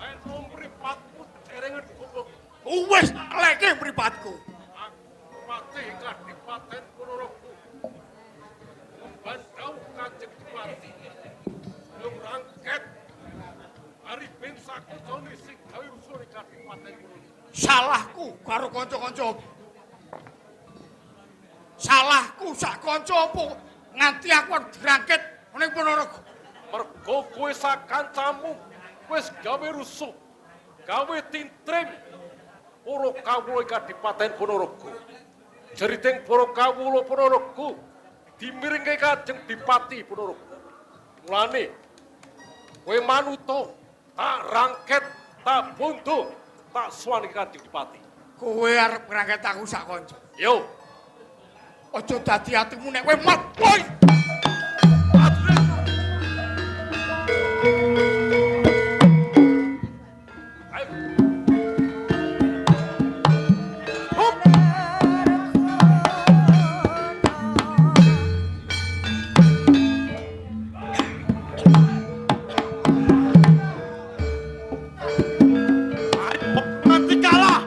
Ayo mripatmu cerengen gobok. Wis leke mripatku. Aku mati Kadipaten Ponorogo. Membandau Kanjeng Dipati. Yung rangket Arifin sakucone sing gawe rusuh ing Kadipaten Ponorogo. Salahku karo kanca-kanca. Salahku sak kanca apa nganti aku arep dirangket ning Ponorogo. Mergo kowe sakancamu wis gawe rusuh, gawe tintrim para kawula ing Kadipaten Ponorogo. Jeriting para kawula Ponorogo dimiringke Kanjeng Dipati Ponorogo. Mulane kowe manuta tak rangket, tak bondo, tak suwani Kanjeng Dipati. Kowe arep ngrangket aku sak kanca. Yo, Aja dadi atimu nek kowe mat. Woi. Ayo. Ayo nganti kalah.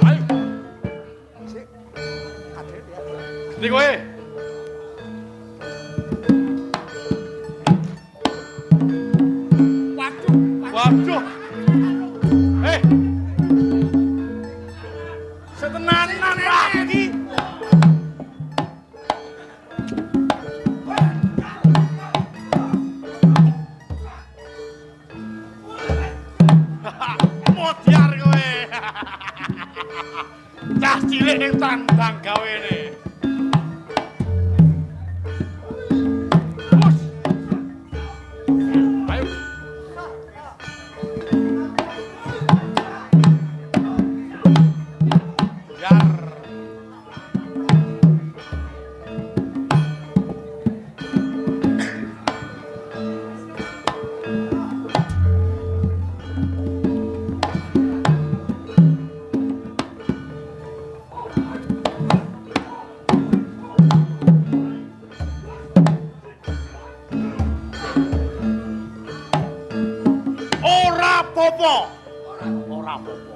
Ayo. Ndi kowe? Waduh. Waduh. Eh. Setenanan lagi. Modiar kowe. Cah cilik ning tandang gawene. Bos. Ayo. Yar. Ora apa-apa. Ora apa-apa.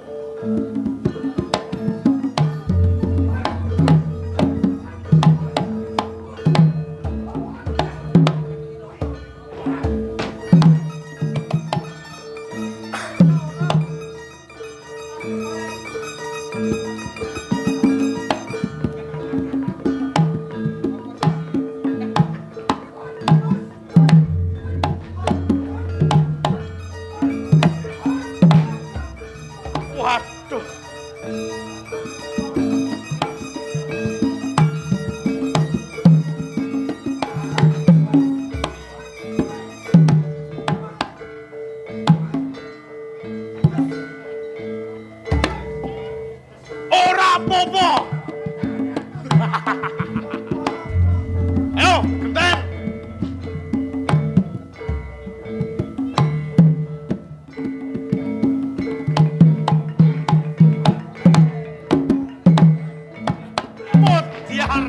apa-apa. Ayo, genten. Modiar.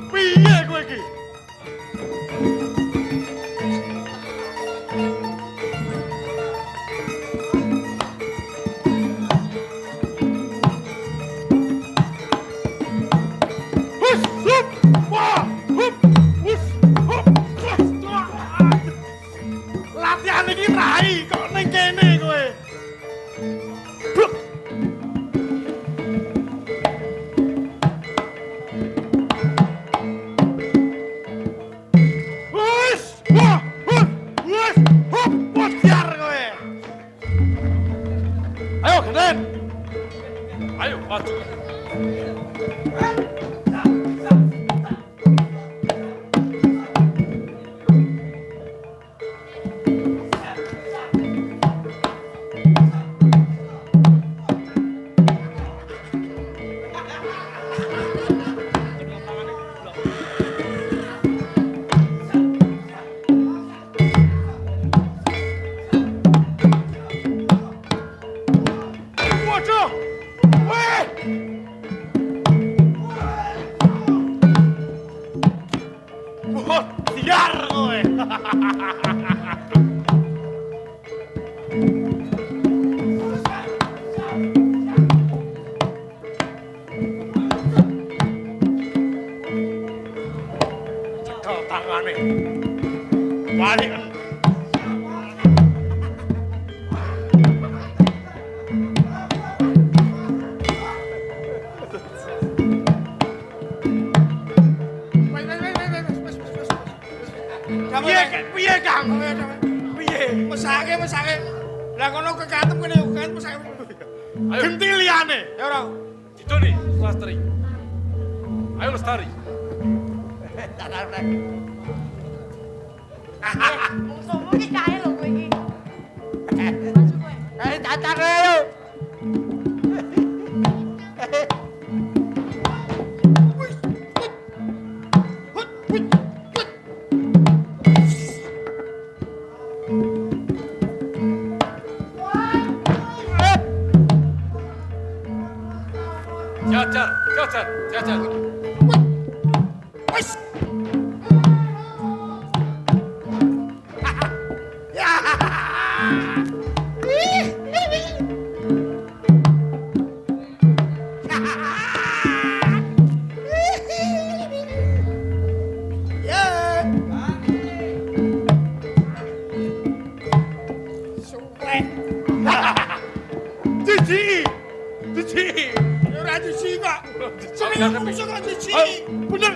Piye kowe iki? Hus, hup, wah, hup, hus, hup, hus, wah. Latihan iki rai kok ning kene kowe. Bluk. Hus, wah, hus, hus, hup, bocor kowe. Ayo, genten. Ayo maju. Waduh. Weh. Bocor kowe. Cekel tangane. Baliken. Wis wis wis wis wis wis wis. Piye, piye Kang? Piye? Mesake mesake. Lah kono kekatem kene kekatem mesake. Ayo. Genti liyane. Ya ora. Didoni, Lestari. Ayo Lestari. Mungsuhmu ki kae lho kowe iki. Maju kowe. Eh, cacar ayo. Jajar, jajar, jajar. Wis. Suwe. Cici. Cici. Ya ora cici kok. Seneng mungsuh kok cici. Ayo, bener.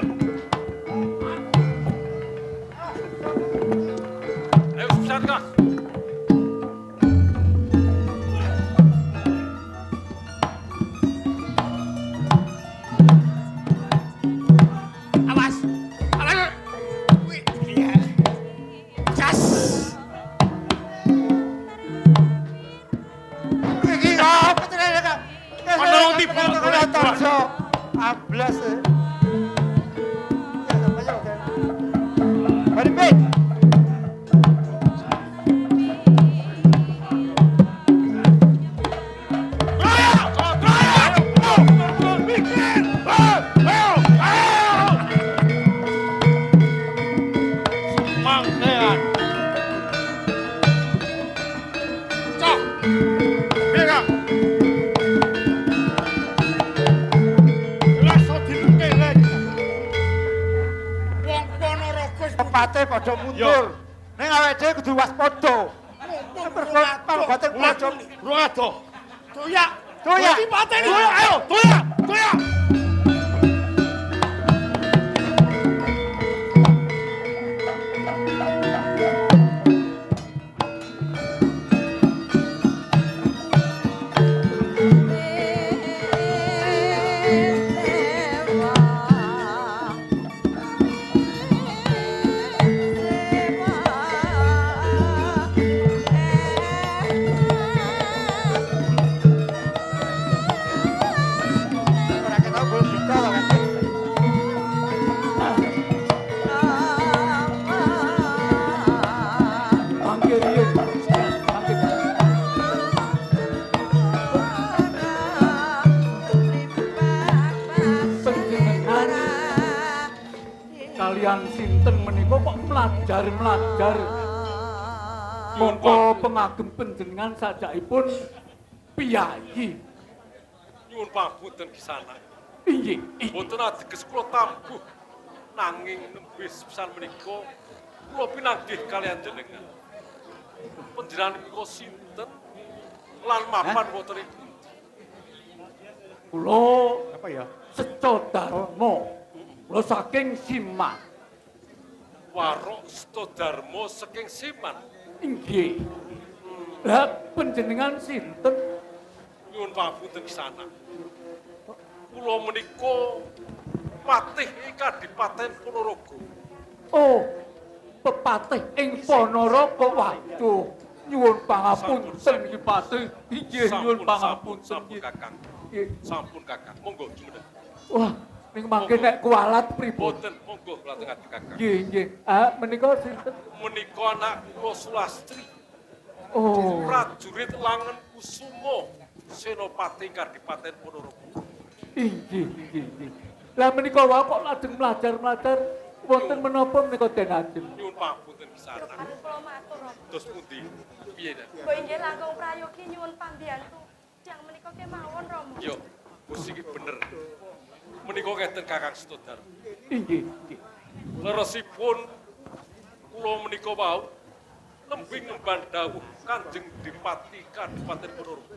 Ayo susah Kang. Awas. Awas. Wih, iya. Jas. Iki apa tenan Kang? Ono wong tiba, kaya torjo. Ablas. Eh. Ya, sampai ya, Kang. Mari, Pit. Mangkean. Cok. Piye, Kang? Lah iso dilengke lek. Wong Ponorogo wis Pepate padha mundur. Ning awake dhewe kudu waspada. mumpung Mergo panggote padha Rung adoh. Doyak. Doyak. Dipateni. Doyak, ayo, doyak, doyak. Dewa. Kalian sinten menika kok mlajar-mlajar. Mongko pengagem panjenengan sajakipun piyayi. Nyuwun pangapunten kisana. Inggih. Mboten ateges kula tambuh nanging nembe sepisan menika kula pinanggih kalian jenengan. Panjenengan menika sinten lan mapan wonten ing pundi? Kula apa ya? Seco Darmo. Kula saking Siman. Warok Seco Darmo saking Siman. Inggih. Lah panjenengan sinten? Nyuwun pangapunten kisana. Kula menika patih ing Kadipaten Ponorogo. Oh, pepatih ing Ponorogo. Waduh, nyuwun pangapunten iki patih. Inggih, nyuwun pangapunten. Sampun Kakang. Sampun Kakang. Monggo jumeneng. Wah, ning mangke nek kualat pripun? Mboten, monggo kula tengah Kakang. Nggih, nggih. Ah, menika sinten? Menika anak kula Sulastri. Oh. Prajurit Langen Kusumo, Senopati Kadipaten Ponorogo. Inggih, inggih, inggih. Lah menika wae kok lajeng mlajar-mlajar wonten menapa menika Den Ajeng? Nyuwun pangapunten kisana. Kula matur. Terus pundi? Piye, Den? Mbok inggih langkung prayogi nyuwun pambiyantu. Tiyang menika kemawon, Rama. Yo, Gusti iki bener. Menika ngeten Kakang Sutodar. Inggih, inggih. Leresipun kula menika wau nembe ngemban dawuh Kanjeng Dipati Kadipaten Ponorogo.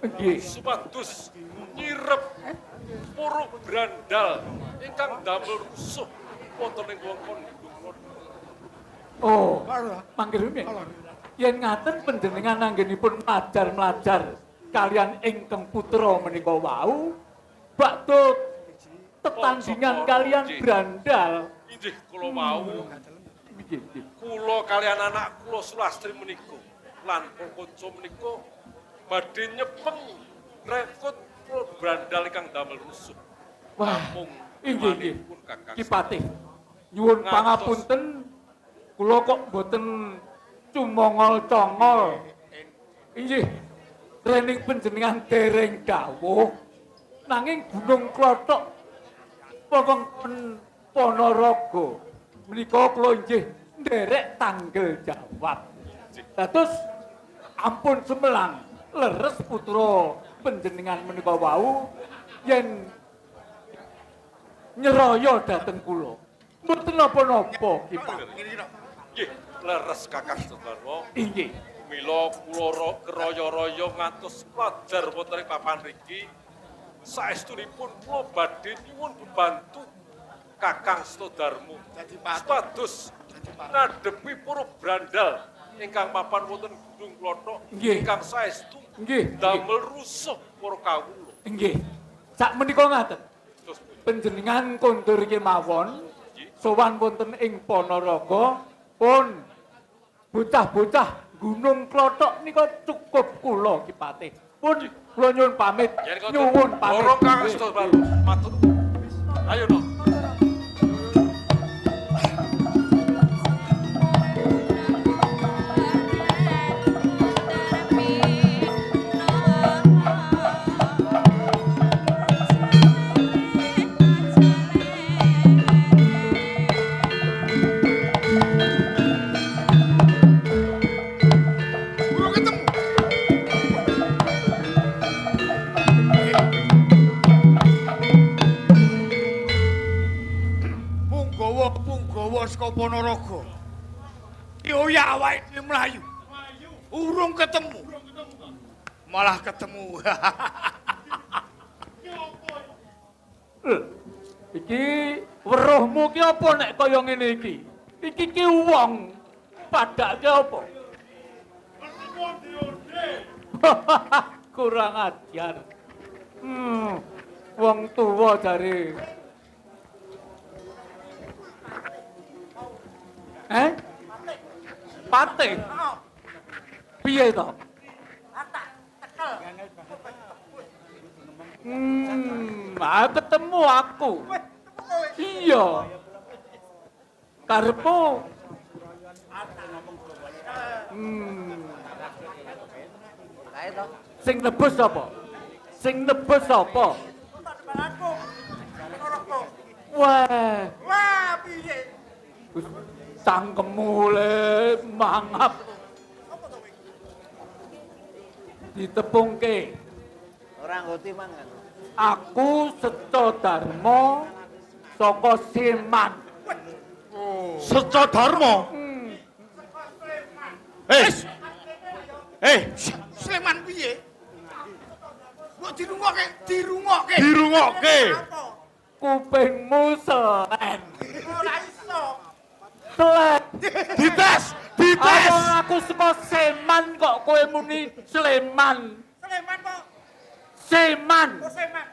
Nggih. Supados nyirep para brandal ingkang damel rusuh wonten ing wewengkon Gunung Klothok. Oh, mangke rumiyin. Yen ngaten panjenengan anggenipun mlajar-mlajar kalian ingkang putra menika wau bakdo tetandingan kalian brandal. Inggih kula wau. Kula kalian anak kula Sulastri menika lan kanca menika badhe nyepeng rekod kula brandal ingkang damel rusuh. Wah, inggih nggih. Ki Patih, nyuwun pangapunten kula kok mboten cumongol-congol. Inggih, rening panjenengan dereng dawuh nanging Gunung Klothok wewengkon Ponorogo menika kula inggih nderek tanggel jawab. Dados ampun semelang leres putra panjenengan menika wau yen nyeroyo dhateng kula. Mboten napa-napa Ki Patih. Nggih, leres Kakang Sudarmo. Inggih. Mila kula keroyo-royo ngantos pelajar wonten ing papan riki. Saestunipun kula badhe nyuwun bebantu Kakang Sudarmo supados ngadepi para brandal ingkang mapan wonten Gunung Klothok ingkang saestu damel rusuh para kawula. Nggih. Sak menika ngaten. Panjenengan kondur kemawon sowan wonten ing Ponorogo pun bocah-bocah Gunung Klothok nika cukup kula Ki Patih. Pun kula nyuwun pamit. Nyuwun pamit. Lorong Kakang Sudarmo matur. Ayo no. Saka Ponorogo. Dioyak awake dhewe mlayu. Urung ketemu. Malah ketemu. Iki weruhmu ki apa nek kaya ngene iki? Iki ki wong padake apa? Kurang ajar. Wong tuwa jare. Eh? Patih. Piye to? Ketemu aku. Iya. Karepmu. Sing nebus apa? Sing nebus apa? Wah. Wah, piye? Cangkemmu le mangap. Ditepungke. Ora ngerti mangan. Aku Seco Darmo saka Seman. Seco Darmo. Eh, Sleman piye? Mbok dirungokke, dirungokke. Dirungokke. Kupingmu selen. Ora iso. Selen. Dites, dites. Wong aku saka Seman kok kowe muni Sleman. Sleman kok. Seman. Oh Seman.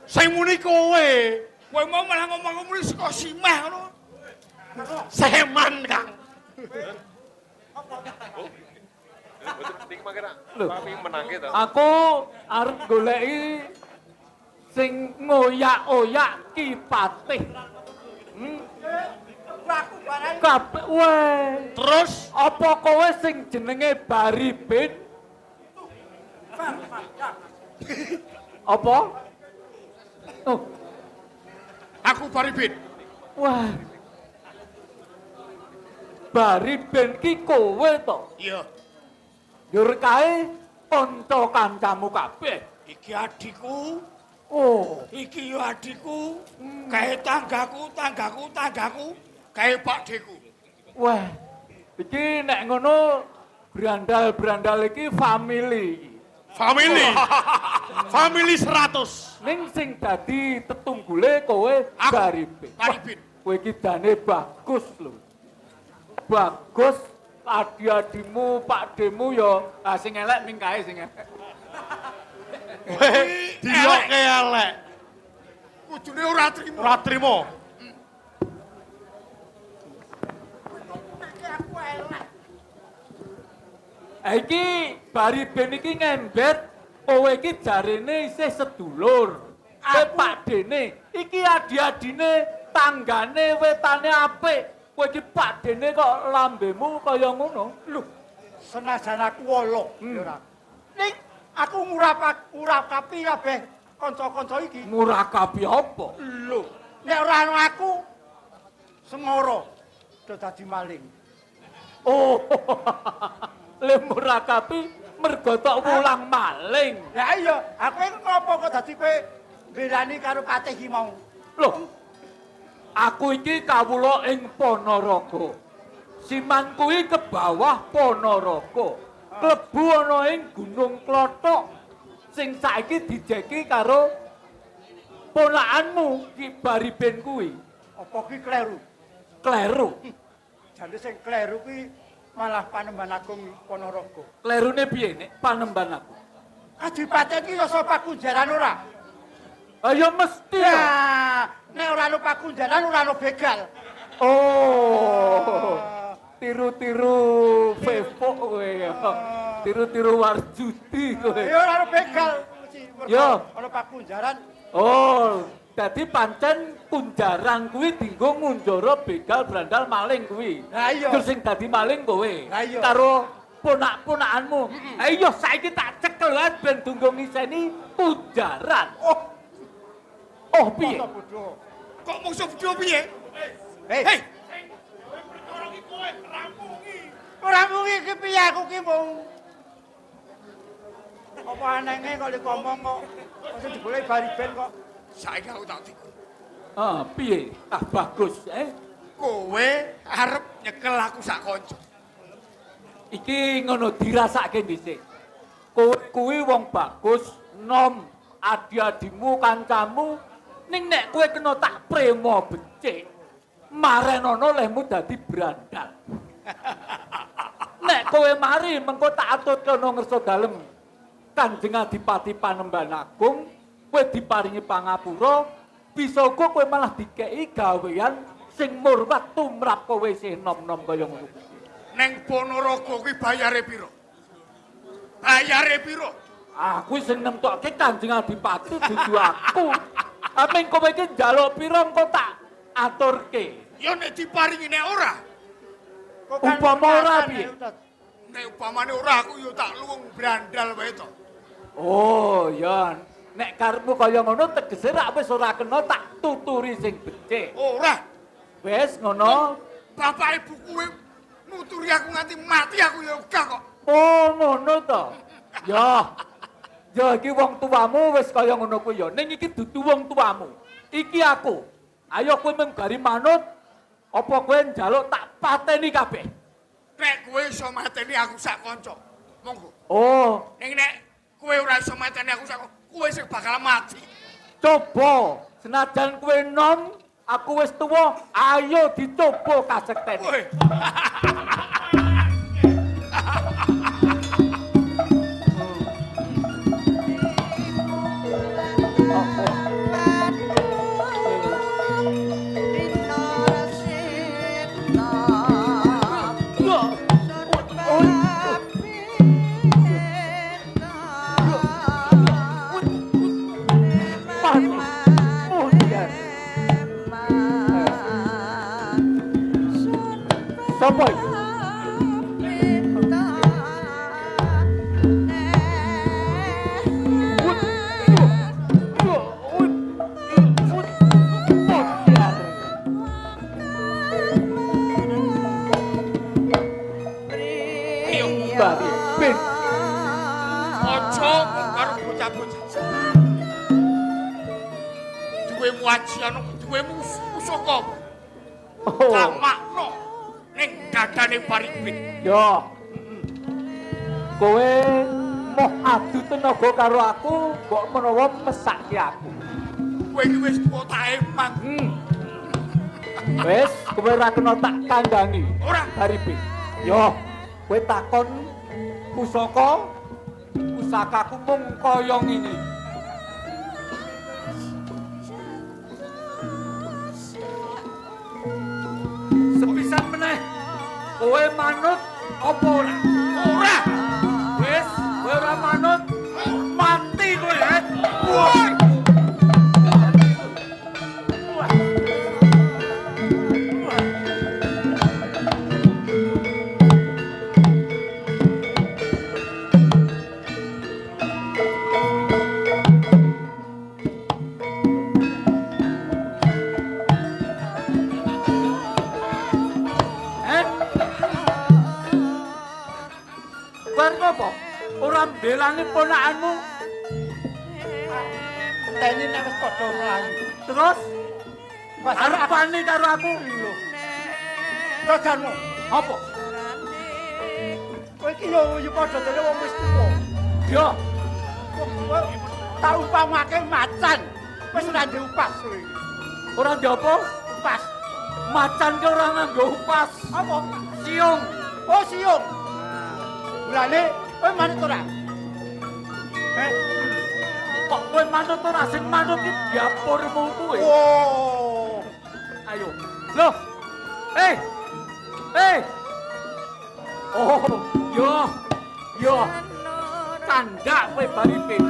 Sing muni kowe. Kowe mau malah ngomong muni saka Simah ngono. Seman, Kang. Niki mangke nak Lho. kami menangke to. Aku arep goleki sing ngoyak-oyak Ki Patih. Aku barang Kabeh weh. Terus Apa kowe sing jenenge Baribin? Apa? Oh, Aku Baribin. wah. Baribin ki kowe to. Iya. Njur kae kanca kancamu kabeh. Iki adikku, Oh, iki yo adikku, kae tanggaku, tanggaku, tanggaku, kae pakdeku. Wah. Iki nek ngono brandal-brandal iki family iki. Family. Family 100. Ning sing dadi tetunggule kowe Aku, Baribin. Wah, Baribin. kowe iki jane bagus lho. Bagus adi-adimu, pakdemu ya ah sing elek ming kae sing elek. Weh, diyoke elek. Kudune ora trimo. Ora trimo. aku elek. Ha iki Baribin iki ngembet kowe iki jarene isih sedulur. Kowe pakdene, iki adi-adine tanggane wetane apik. Kowe iki pakdene kok lambemu kaya ngono. Lho, senajan aku wolo, ya ora. Ning aku ngurakapi kabeh kanca-kanca iki. Murakabi apa? Lho, nek ora ana aku sengara do dadi maling. Oh. Le murakabi mergo tok wulang maling. Lah iya, aku iki ngopo kok dadi kowe mbelani karo Patih iki mau? Loh. Aku iki kawula ing Ponorogo. Siman kuwi ke bawah Ponorogo. Klebu ana ing Gunung Klothok sing saiki dijeki karo ponakanmu Ki Baribin kuwi. Apa ki kleru? Kleru. Jane sing kleru kuwi malah Panembahan Agung Ponorogo. Klerune piye nek Panembahan aku? Adipaten iki rasa pakunjaran ora? Ayo mesti. Ya. Nah, nek ora ana pakunjaran ora ana begal. Oh. Tiru-tiru Vevo kowe ya. Tiru-tiru Warjudi kowe. Ya ora ana begal. Mesti mergo Ya. Ana pakunjaran. Oh, dadi pancen kunjaran kuwi dienggo ngunjara begal brandal maling kuwi. Lah iya. Terus sing dadi maling kowe. Lah iya. Karo ponak-ponakanmu. Ayo saiki tak cekel wae ben tunggu ngiseni kunjaran. Oh, Oh, piye? Masa bodoh. kok mungsuh bodho piye? Hei, Hei, ora mung iki piye aku ki mung. Apa anenge kok lek ngomong kok sing digoleki Bariben kok. Saiki aku tak tiku. Ah, piye? Ah, bagus eh. Kowe arep nyekel aku sak kanca. Iki ngono dirasake dhisik. Kowe kuwi wong bagus, nom, adi-adimu, kancamu, ning nek kowe kena tak premo becik, marenono lehmu dadi brandal. Nek kowe mari mengko tak aturke nang ngersa dalem Kanjeng Adipati Panembahan Agung, kowe diparingi pangapura, bisa uga kowe malah dikeki gawean sing murwat tumrap kowe isih nom-nom kaya ngono. Neng Ponorogo kuwi bayare piro? Bayare piro? Aku sing nemtokke Kanjeng Adipati dudu aku. Aming kowe iki njaluk pira engko tak aturke. Ya nek diparingi nek ora, Kok kan Upama ora petasan, piye? ya, Ustaz. nek upamane ora aku ya tak luwung brandal wae to. Oh, ya. Nek karepmu kaya ngono tegese rak wis ora kena tak tuturi sing becik. Ora. Wis ngono. Bapak ibu kuwi nuturi aku nganti mati aku ya ogah kok. Oh, ngono to. Ya. Ya iki wong tuamu wis kaya ngono kuwi ya. Ning iki dudu wong tuamu. Iki aku. Ayo kowe mung gari manut apa kowe njaluk tak pateni kabeh. Nek kowe iso mateni aku sak kanca. Monggo. Oh, ning nek kowe ora iso mateni aku sak kowe sing bakal mati. Coba, senajan kowe nom, aku wis tuwa, ayo dicoba kasektene. Sopo iki? Aja karo bocah-bocah. Duwemu ajian, duwemu pusaka. Tamakno ning dadane Paribin. Yo. Kowe moh adu tenaga karo aku, mbok menawa mesake aku. Kowe iki wis tuwa ta emang. Wis, kowe ora kena tak kandhani. Ora, Paribin. Yo, kowe takon pusaka, pusakaku mung kaya ngene. Sepisan meneh, kowe manut apa ora? Ora. Wis, kowe ora manut, mati kowe. Woi. Ora mbelani ponakanmu. Enteni nek wis padha mlayu. Terus arepane karo aku. Lho. Tojanmu. Apa? Kowe iki yo yo padha dene wong wis tuwa. Yo. Tak upamake macan. Wis ora ndek upas kowe iki. Ora ndek apa? Upas. Macan ki ora nganggo upas. Apa? Siung. Oh, siung. Mulane kowe manut ora? Eh, kok kowe manut ora? Sing manut ki dapurmu kuwi. Oh. Ayo. Loh. Eh. Eh. Oh, yo. Yo. Candak kowe Baripin.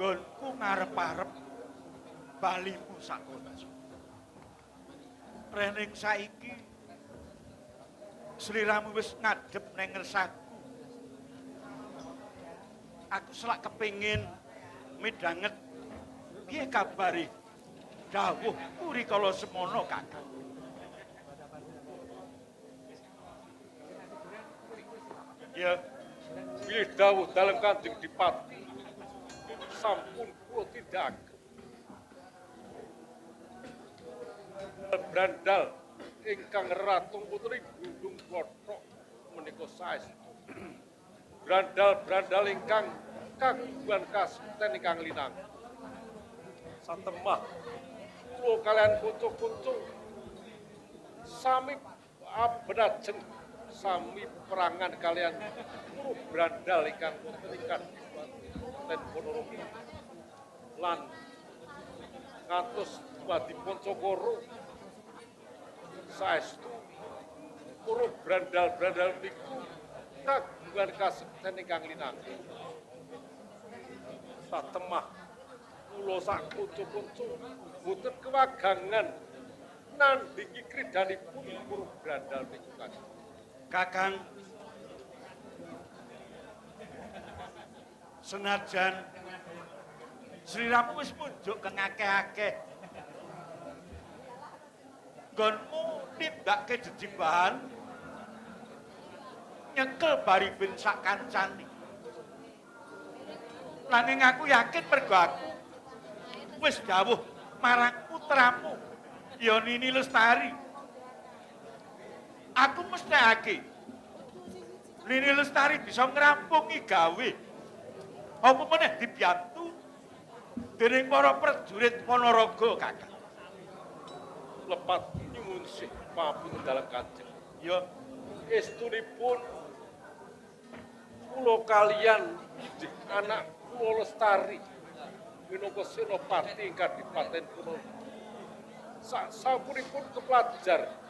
Nggonku ngarep-arep balimu sakonco. Rening saiki sliramu wis ngadhep nang ngersaku. Aku selak kepingin midhanget piye kabare dawuhku rikala semono, Kakang. Ya. Bilih dawuh dalem Kanjeng Dipati sampun kula tindakaken. Brandal ingkang ratung putri Gunung Klothok menika saestu. Brandal-brandal ingkang kagungan kasekten ingkang linang. Satemah kula kalian kanca-kanca sami abenajeng sami perangan kalian guru brandal ingkang wonten ing Kadipaten Ponorogo lan ngantos dumadi Pancakara. Saestu para brandal-brandal niku kagungan kasekten ingkang linangkung. Satemah kula sak kanca-kanca boten kewagangan nandhingi kridanipun para brandal niku Kanjeng. Kakang, senajan sliramu wis munjuk kengakeh-akeh, nggonmu nindakake jejimbahan nyekel Baribin sak kancane. Nanging aku yakin mergo aku wis dawuh marang putramu ya Nini Lestari. Aku mesthekake Nini Lestari bisa ngrampungi gawe. Apa meneh dibiyantu dening para prajurit Ponorogo, Kakang. Lepat nyuwun sih pamunten dalem Kanjeng. Ya, estunipun kula kalian inggih anak kula Lestari minangka senopati ing Kadipaten Ponorogo. Sak sampunipun keplajar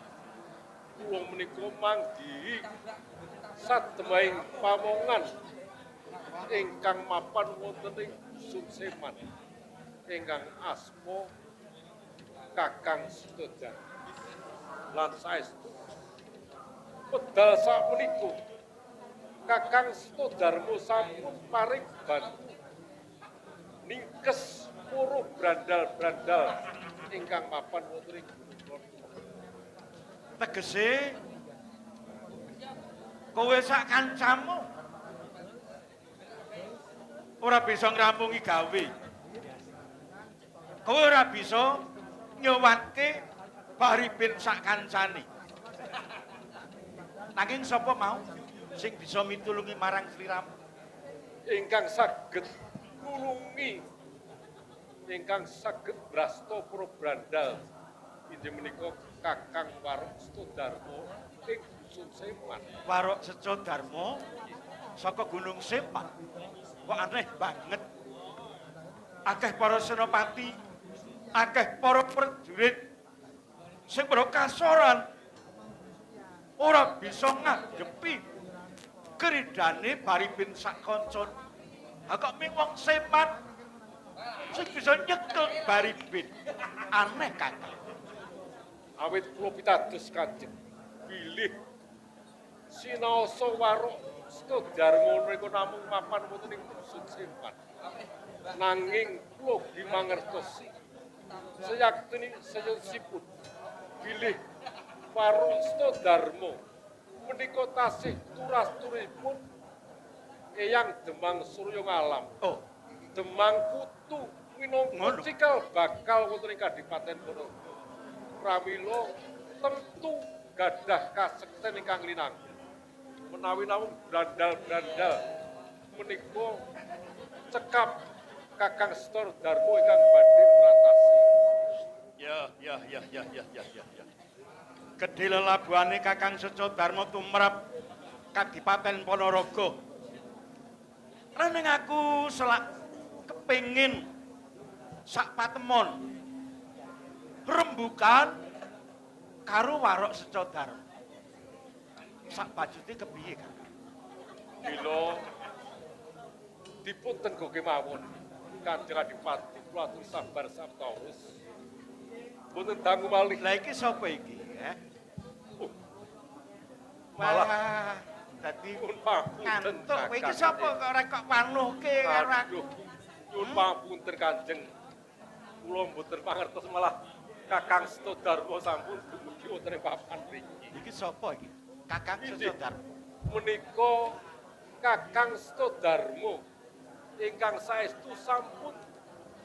kula menika manggihi sademahing pamongan ingkang mapan wonten ing Dusun Seman ingkang asma Kakang Setojan. Lan saestu pedal sakmenika Kakang Setodarma sampun paring bantu ningkes para brandal-brandal ingkang mapan wonten ing Gunung Klothok. Tegese kowe sak kancamu ora bisa ngrampungi gawe. Kowe ora bisa nyowatke Baribin sak kancane. Nanging sapa mau sing bisa mitulungi marang sliramu? Ingkang saged nulungi, ingkang saged brasta para brandal inggih menika Kakang Warok Setodarma ing Dusun Seman. Warok Setodarma saka Gunung Seman. Kok aneh banget. Akeh para senopati, akeh para prajurit sing padha kasoran ora bisa ngadepi keridane Baribin sak kancane. Ha kok ming wong Seman sing bisa nyekel Baribin. Aneh, Kakang. Awit kula pitados Kanjeng bilih sinaosa Warok Setodarma menika namung mapan wonten ing Dusun Seman. Nanging kula ugi mangertosi seyakteni seyosipun bilih Warok Setodarma menika tasih turas-turipun Eyang Demang Surya Ngalam. Oh, Demang Putu minangka cikal bakal wonten ing Kadipaten Ponorogo. Pramila tentu gadah kasekten ingkang linangkung. Menawi namung brandal-brandal menika cekap Kakang Setodarma ingkang badhe mrantasi. Ya, ya, ya, ya, ya, ya, ya, ya. Gedhe lelabuhane Kakang Setodarma tumrap Kadipaten Ponorogo. Nanging aku selak kepingin sak patemon rembukan karo Warok Setodarma. Sak bajute kepiye, Kakang? Mila dipun tenggo kemawon Kanjeng Adipati kula aturi sabar sabtawis. Mboten dangu malih. Lah iki sapa iki, eh? Malah dadi nyuwun pamunten. Ngantuk. Kowe iki sapa kok ora kok wanuhke karo aku? Nyuwun pamunten Kanjeng. Kula mboten pangertos malah Kakang Setodarma sampun dumugi wonten ing papan mriki. Iki sapa iki? Kakang Setodarma. Menika Kakang Setodarmo ingkang saestu sampun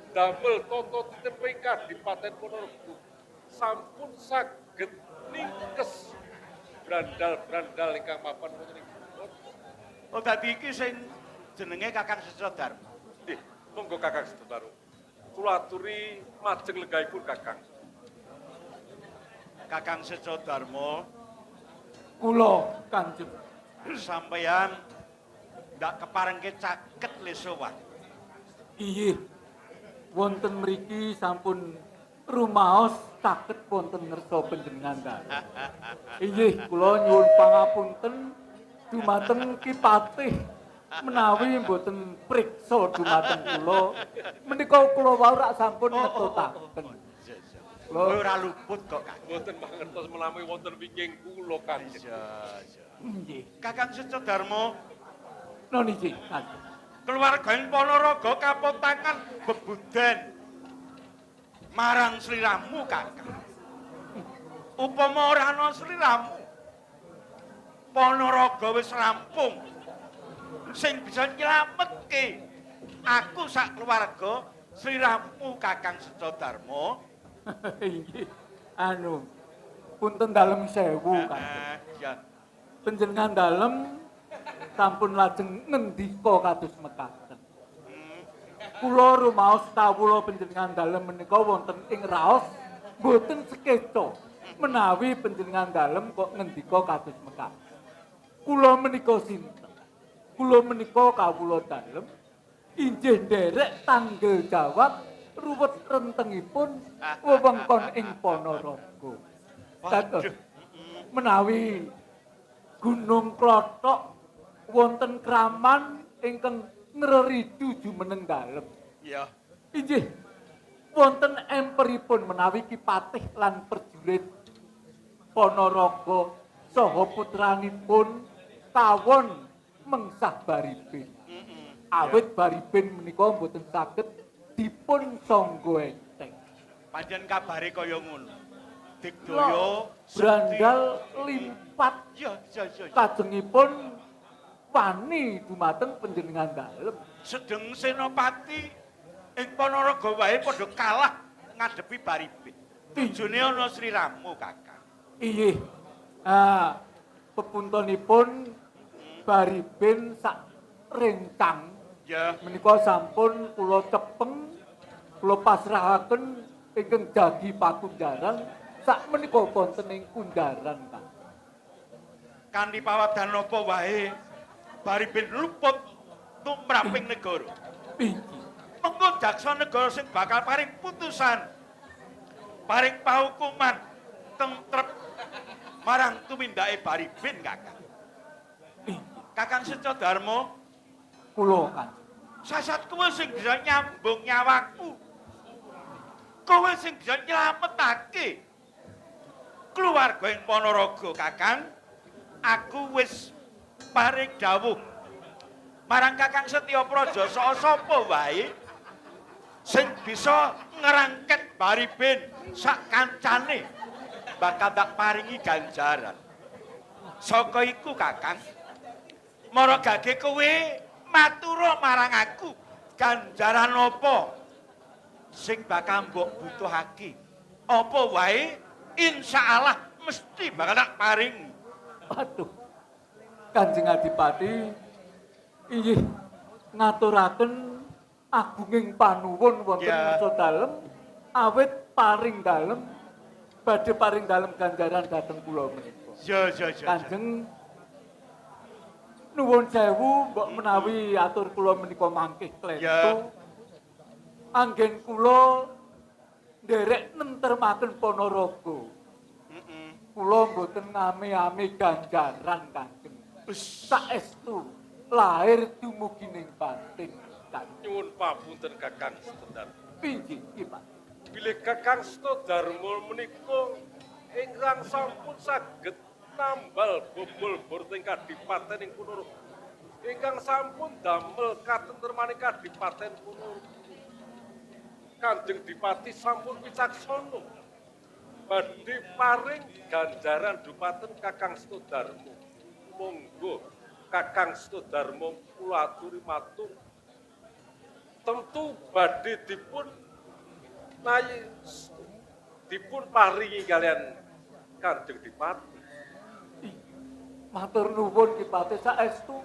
damel tata tinemping Kadipaten Ponorogo sampun saged ningkes brandal-brandal ingkang mapan wonten ing Ponorogo. Oh, dadi iki sing jenenge Kakang Setodarmo. Nggih, monggo Kakang Setodarmo. Kula aturi majeng lenggahipun Kakang. Kakang Setodarmo, kula Kanjeng sampeyan ndak keparengke caket le sowan. Inggih. Wonten mriki sampun rumaos caket wonten ngersa panjenengan dalem. Inggih, kula nyuwun pangapunten dumateng Ki Patih menawi mboten priksa dumateng kula. Menika kula wau rak sampun ngetutaken. Kowe ora luput kok, Kang. Mboten mangertos menawi wonten wingking kula Kanjeng. Iya, iya. Nggih. Kakang Setodarmo, Niki, Kanjeng. Keluarga ing Ponorogo kapotangan bebuden marang sliramu, Kakang. Upama ora ana sliramu, Ponorogo wis rampung. Sing bisa nyelametke aku sak keluarga sliramu, Kakang Setodarmo. Inggih. Anu, punten dalem sewu, Kanjeng. Ya. Panjenengan dalem sampun lajeng ngendika kados mekaten. Kula rumaos kawula panjenengan dalem menika wonten ing raos mboten sekeca menawi panjenengan dalem kok ngendika kados mekaten. Kula menika sinten? Kula menika kawula dalem inggih nderek tanggel jawab ruwet rentengipun wewengkon ing Ponorogo. Dados menawi Gunung Klothok wonten kraman ingkang ngreridu jumeneng dalem. Iya. Inggih. Wonten emperipun menawi Ki Patih lan prajurit Ponorogo saha putranipun tawon mengsah Baribin. Awit Baribin menika mboten saged dipun sangga enteng. Pancen kabare kaya ngono. Digdaya brandal limpat. Iya, iya, iya. Kajengipun wani dumateng panjenengan dalem. Sedeng senopati ing Ponorogo wae padha kalah ngadepi Baribin. Tujune ana sliramu, Kakang. Inggih. Ah, pepuntonipun Baribin sak rencang. Ya. Menika sampun kula cepeng, kula pasrahaken ingkang jagi pakunjaran sak menika wonten ing kunjaran, Kang. Kanthi pawadan napa wae Baribin luput tumraping negara. Inggih. Mengko jaksa negara sing bakal paring putusan, paring pahukuman tentrep marang tumindake Baribin, Kakang. Kakang Setodarmo, kula Kanjeng. Sasat kowe sing bisa nyambung nyawaku. Kowe sing bisa nyelametake keluarga ing Ponorogo, Kakang. Aku wis paring dawuh marang Kakang Setya Praja saka sapa wae sing bisa ngerangket Baribin sak kancane bakal tak paringi ganjaran. Saka iku, Kakang, mara gage kowe matura marang aku ganjaran apa sing bakal mbok butuhake. Apa wae insyaallah mesti bakal tak paring. Waduh. Kanjeng Adipati inggih ngaturaken agunging panuwun wonten ngarsa dalem awit paring dalem badhe paring dalem ganjaran dhateng kula menika. Ya, ya, ya. Kanjeng nuwun sewu mbok menawi atur kula menika mangkih klentu. Anggen kula nderek nentremaken Ponorogo. Kula mboten ngame-ame ganjaran Kanjeng. Saestu lahir dumugi ning batin. Nyuwun papunten Kakang Setodarmo. Inggih, Pak. Bilih Kakang Setodarmo menika ingkang sampun saged nambal bobol borting kadipaten ing Ponorogo. Ingkang sampun damel katentremaning kadipaten Ponorogo. Kanjeng Dipati sampun wicaksana. Badhe paring ganjaran dumateng Kakang Setodarmo. Monggo Kakang Setodarma kula aturi matur. Tentu badhe dipun nayi dipun paringi kalian Kanjeng Dipati. Matur nuwun Ki Patih saestu.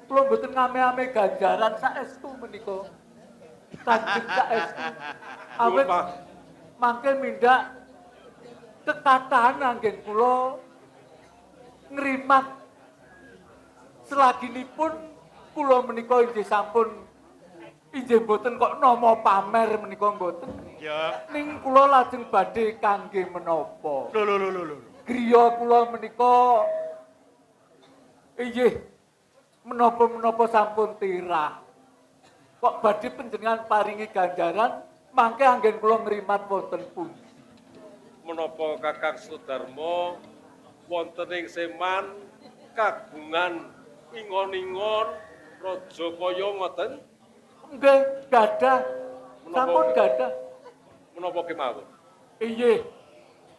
Kula mboten ngame-ame ganjaran saestu menika. Kanjeng saestu. Awit mangke mindhak kekatahan anggen kula ngrimat selaginipun kula menika inggih sampun inggih mboten kok nama pamer menika mboten. Ya. Ning kula lajeng badhe kangge menapa? Lho lho lho lho. Griya kula menika inggih menapa-menapa sampun tirah. Kok badhe panjenengan paringi ganjaran mangke anggen kula ngrimat wonten pundi? Menapa Kakang Setodarma wonten ing Seman kagungan ingon-ingon raja kaya ngoten? Nggih, gadah. Sampun gadah. Menapa kemawon? Inggih.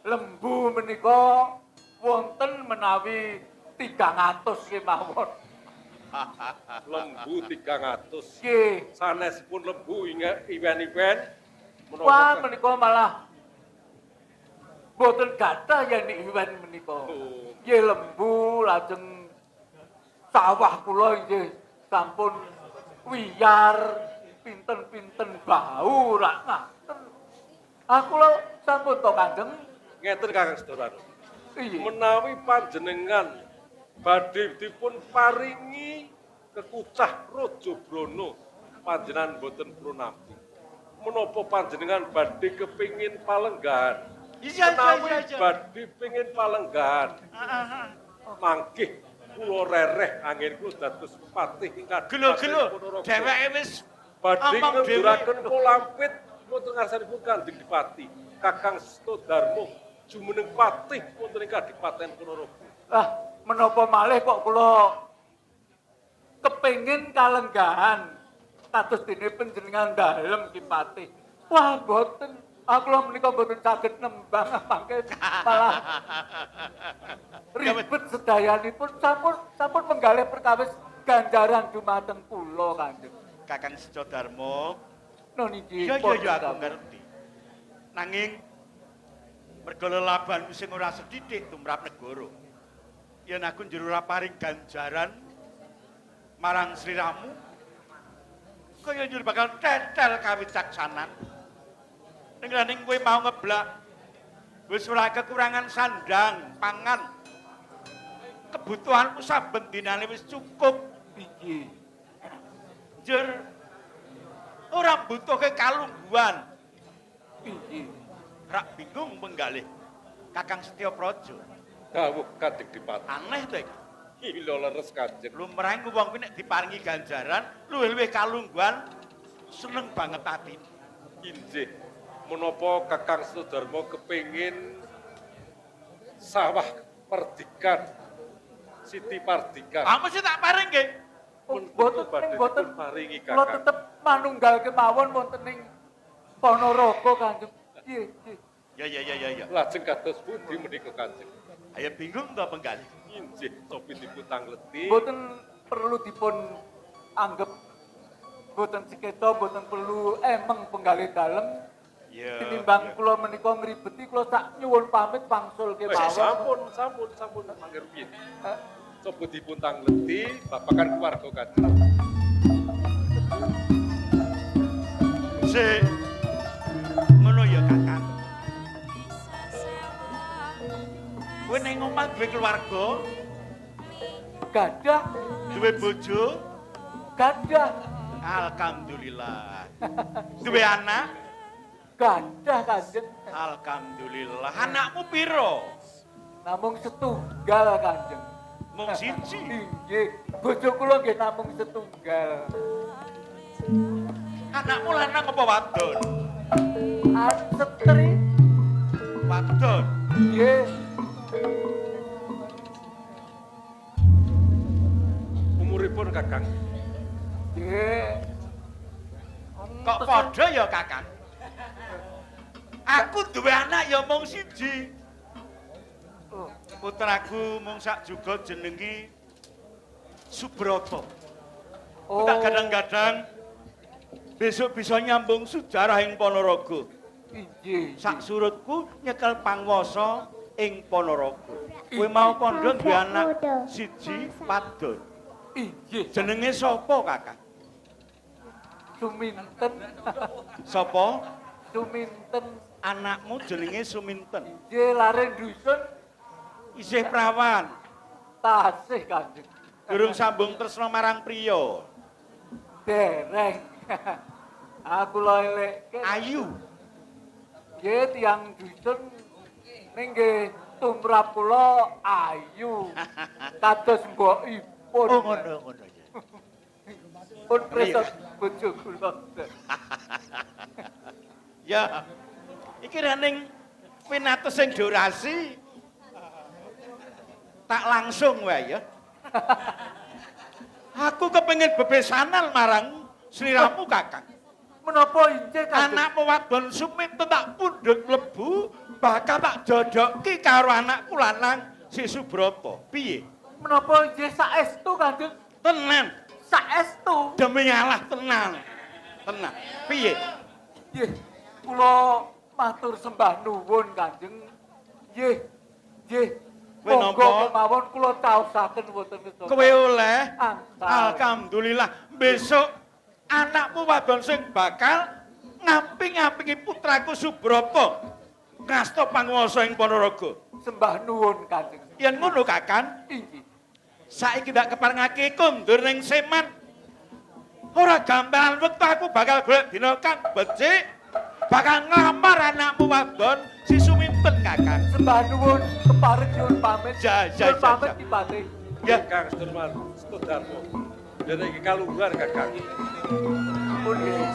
Lembu menika wonten menawi 300 kemawon. Lembu 300. Nggih. Sanesipun lembu iwen-iwen menapa? Wah, menika malah mboten gadah yen iwen menika. Nggih lembu lajeng sawah kula inggih sampun wiyar pinten-pinten bau rak ngaten. Aku lho sampun to Kanjeng. Ngeten Kakang Setodarma. Menawi panjenengan badhe dipun paringi kekucah Raja Brana panjenengan mboten purun nampi. Menapa panjenengan badhe kepingin palenggahan? Iya, menawi badhe pengin palenggahan. Mangkih kula rereh anggen kula dados patih ing Gelo-gelo dheweke wis badhe ngenduraken kolampit wonten ngarsanipun Kanjeng Dipati. Kakang Setodarma jumeneng patih wonten ing Kadipaten Ponorogo. Ah, menapa malih kok kula kepengin kalenggahan kados dene panjenengan dalem Ki Patih. Wah, mboten. Aku lho menika mboten saged nembang mangke malah ribet sedayanipun sampun menggalih perkawis ganjaran dumateng kula Kanjeng. Kakang Setodarma. Niki. Iya iya aku ngerti. Nanging mergo lelabanmu sing ora sethithik tumrap negara. Yen aku njero ora paring ganjaran marang sliramu kaya njur bakal tetel kawicaksanan. Ning ning kowe mau ngeblak wis ora kekurangan sandang, pangan. Kebutuhanmu saben dinane wis cukup iki. Njur ora mbutuhke kalungguhan. Iki. Rak bingung penggalih Kakang Setya Praja. Dawuh Kanjeng Dipati. Aneh to iki. Gila leres Kanjeng. Lumrahe wong kuwi nek diparingi ganjaran luwih-luwih kalungguhan seneng banget atine. Injih. Menapa Kakang Setodarma kepengin sawah perdikan Siti Pardikan? Ah mesti tak paring nggih. Mboten mboten paringi Kakang. Kula tetep manunggal kemawon wonten ing Ponorogo Kanjeng. Nggih, nggih. Ya ya ya ya ya. Lajeng kados pundi menika Kanjeng? Ayo bingung to penggalih. Injih, topi dipun tangleti. Mboten perlu dipun anggep mboten seketa, mboten perlu emeng penggalih dalem. Tinimbang kula menika ngribeti kula sak nyuwun pamit wangsul kemawon. Sampun sampun mangke rupiah. Coba dipun tangleti babagan keluarga Kanjeng. Sik. Ngono ya Kakang. Kowe ning omah duwe keluarga? Gadah. Duwe bojo? Gadah. Alhamdulillah. Duwe anak? Gadah Kanjeng. Alhamdulillah. Anakmu piro? Namung setunggal Kanjeng. Mung siji. Nggih, bojo kula nggih namung setunggal. Anakmu lanang apa wadon? Setri. Wadon. Nggih. Umuripun Kakang. Nggih. Kok padha ya Kakang? Aku duwe anak ya mung siji. Putraku mung sak juga jenenge Subrata. Oh. Tak gadang-gadang besok bisa nyambung sejarah ing Ponorogo. Inggih. Sak surutku nyekel pangwasa ing Ponorogo. Kowe mau kandha duwe anak siji wadon. Inggih. Jenenge sapa, Kakang? Suminten. Sapa? Suminten. Anakmu jenenge Suminten. Inggih, lare dusun Isih prawan. Tasih, Kanjeng. Durung sambung tresna marang priya. Dereng. Aku lho elekke. Ayu. Nggih, tiyang dusun ning nggih tumrap kula ayu. Kados mbokipun. Oh, ngono ngono. Pun presot bojo kula. Ya. Iki rening pinatus sing durasi. Tak langsung wae ya. Aku kepengin bebesanan marang sliramu, Kakang. Menapa inggih, Kanjeng? Anakmu wadon Suminten tak pundhut mlebu, bakal tak jodohke karo anakku lanang si Subrata. Piye? Menapa inggih saestu, Kanjeng? Tenan. Saestu. Demi Allah tenan. Tenan. Piye? Nggih, kula matur sembah nuwun, Kanjeng. Nggih. Nggih. Kowe Monggo nampa? kemawon kula taosaken wonten kersa. Kowe oleh. Angsal. Alhamdulillah. Besok anakmu wadon sing bakal ngamping-ngampingi putraku Subrata ngasta panguwasa ing Ponorogo. Sembah nuwun, Kanjeng. Yen ngono, Kakang, Inggih. saiki ndak keparengake kondur ning Seman. Ora gambaran wektu aku bakal golek dina kang becik, bakal nglamar anakmu wadon si Suminten, Kakang. Sembah nuwun, kepareng nyuwun pamit. Ja, ja, Nyuwun ja, pamit ja. Ki Patih. Ya. Kang Sudarman, Sudarmo. Dene iki kaluhur Kakang. Pun nggih.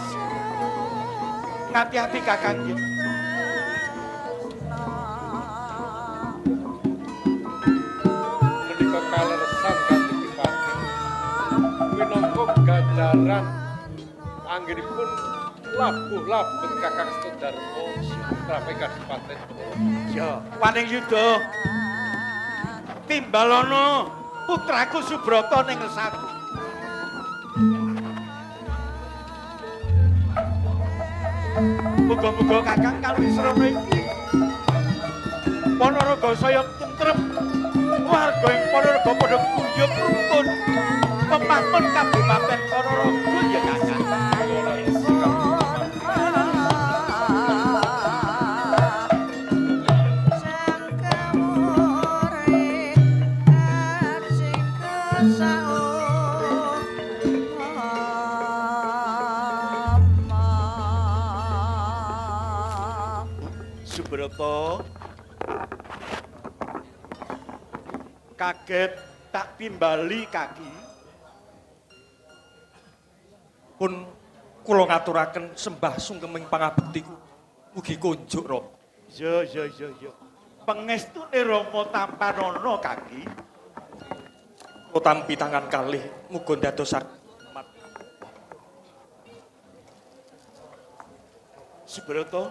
Ngati-ati, Kakang nggih. Menika kaleresan Kanjeng Dipati. Minangka ganjaran anggenipun labuh-labet Kakang Sudarmo putra Kadipaten Ponorogo. Ya, Waning Yuda. Timbalono putraku Subrata ning ngesaku. Muga-muga Kakang kawisrana iki Ponorogo saya tentrem. Warga ing Ponorogo padha guyub rukun. Membangun Kabupaten Ponorogo ya, Kakang. Subrata kaget tak timbali kaki. Pun kula ngaturaken sembah sungkeming pangabektiku. Mugi kunjuk, Rama. Yo yo yo yo. Pengestune Rama tampanana kaki. Kula tampi tangan kalih muga ndadosaken. Subrata,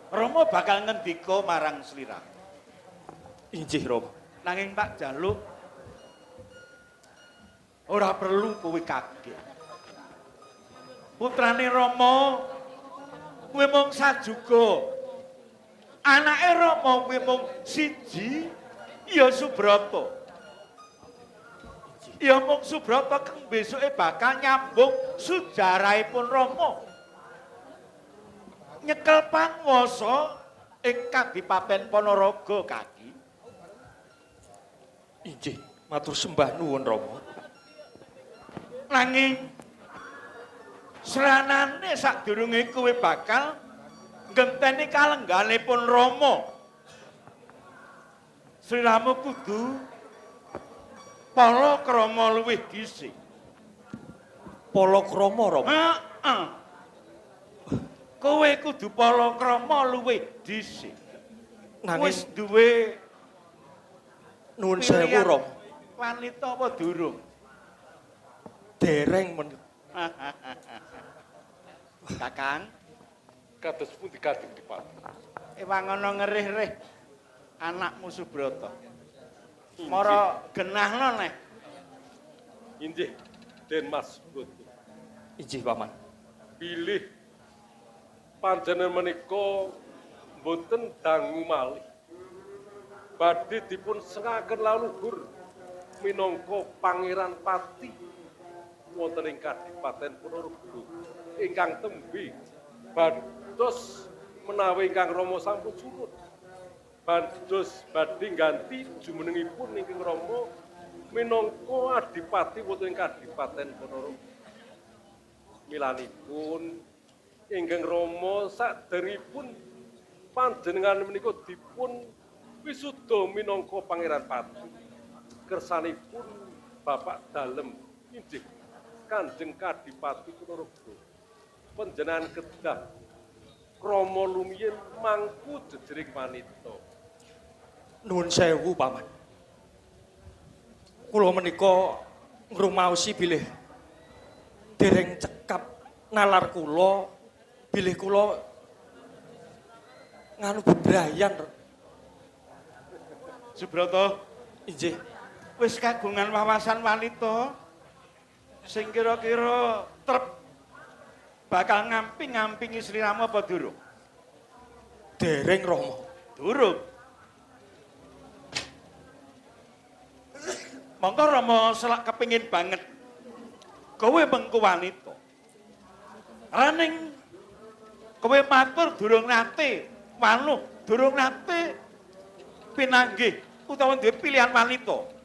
Rama bakal ngendika marang slira. Inggih, Rama. Nanging tak jaluk ora perlu kowe kaget. Putrane Rama kuwi mung sajuga. Anake Rama kuwi mung siji ya Subrata. Ya mung Subrata kang besuke bakal nyambung sejarahipun Rama. Nyekel panguwasa ing Kadipaten Ponorogo, kaki. Inggih, matur sembah nuwun, Rama. Nanging sranane sadurunge kowe bakal nggenteni kalengganipun Rama. Sliramu kudu palakrama luwih dhisik. Palakrama, Rama? Heeh. Kowe kudu palakrama luwih dhisik. Nanging wis duwe nuwun sewu, pilihan Rama. Wanita apa durung? Dereng men. Kakang, Kados pundi Kanjeng Dipati? Ewang ana ngerih-rih anakmu Subrata. Mara genahno neh. Inggih, Den Mas Broto. Inggih, Paman. Bilih panjenengan menika mboten dangu malih. Badhe dipun sengaken laluhur minangka Pangeran Pati wonten ing Kadipaten Ponorogo ingkang tembe bandos menawi ingkang Rama sampun surut. Bandos badhe ngganti jumenengipun ingkang Rama minangka adipati wonten ing Kadipaten Ponorogo. Milanipun ingkang Rama saderengipun panjenengan menika dipun wisuda minangka Pangeran Pati. Kersanipun Bapak Dalem inggih Kanjeng Kadipati Ponorogo. Panjenengan kedah krama lumiyin mangku jejering wanita. Nuwun sewu, Paman. Kula menika ngrumaosi bilih dereng cekap nalar kula, bilih kula nganu bebrayan. Subroto, inggih. Wis kagungan wawasan wanita sing kira-kira trep bakal ngamping-ngampingi sliramu apa durung? Dereng, Rama. Durung. Mongko Rama selak kepingin banget kowe mengku wanita. Raning kowe matur durung nate wanuh, durung nate pinanggih utawa duwe pilihan wanita.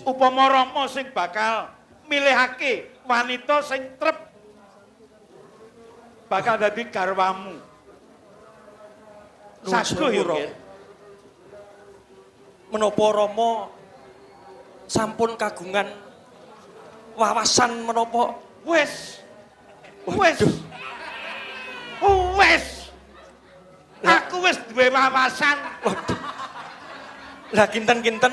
Upama Rama sing bakal milihake wanita sing trep bakal dadi garwamu. Saguh ya, Ger. Menapa Rama sampun kagungan wawasan menapa? Wis. Wis. Wis. Aku wis duwe wawasan. Waduh. Lah kinten-kinten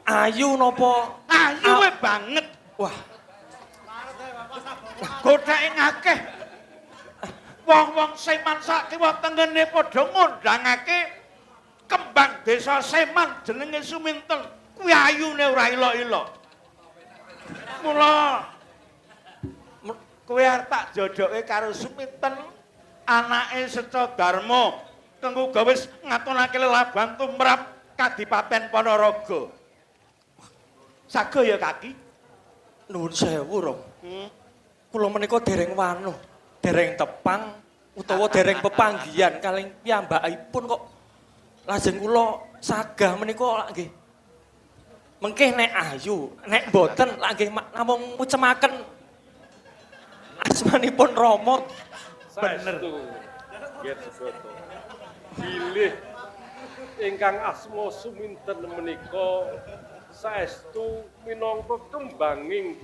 ayu napa? Ayu banget. Wah. Godhake akeh. Wong-wong Seman sak kiwa tengene padha ngundangake kembang desa Seman jenenge Suminten. Kuwi ayune ora ilok-ilok. Mula kowe arep tak jodohke karo Suminten anake Seca Darma kang uga wis ngatonake lelaban tumrap Kadipaten Ponorogo. Sago ya kaki. Nuwun sewu, Rom. Kula menika dereng wanuh, dereng tepang utawa dereng pepanggihan kalih piyambakipun kok lajeng kula sagah menika lak nggih. Mengke nek ayu, nek mboten lak nggih namung ngucemaken asmanipun Rama. Bener. Nggih, Subroto. Bilih ingkang asma Suminten menika saestu minangka kembanging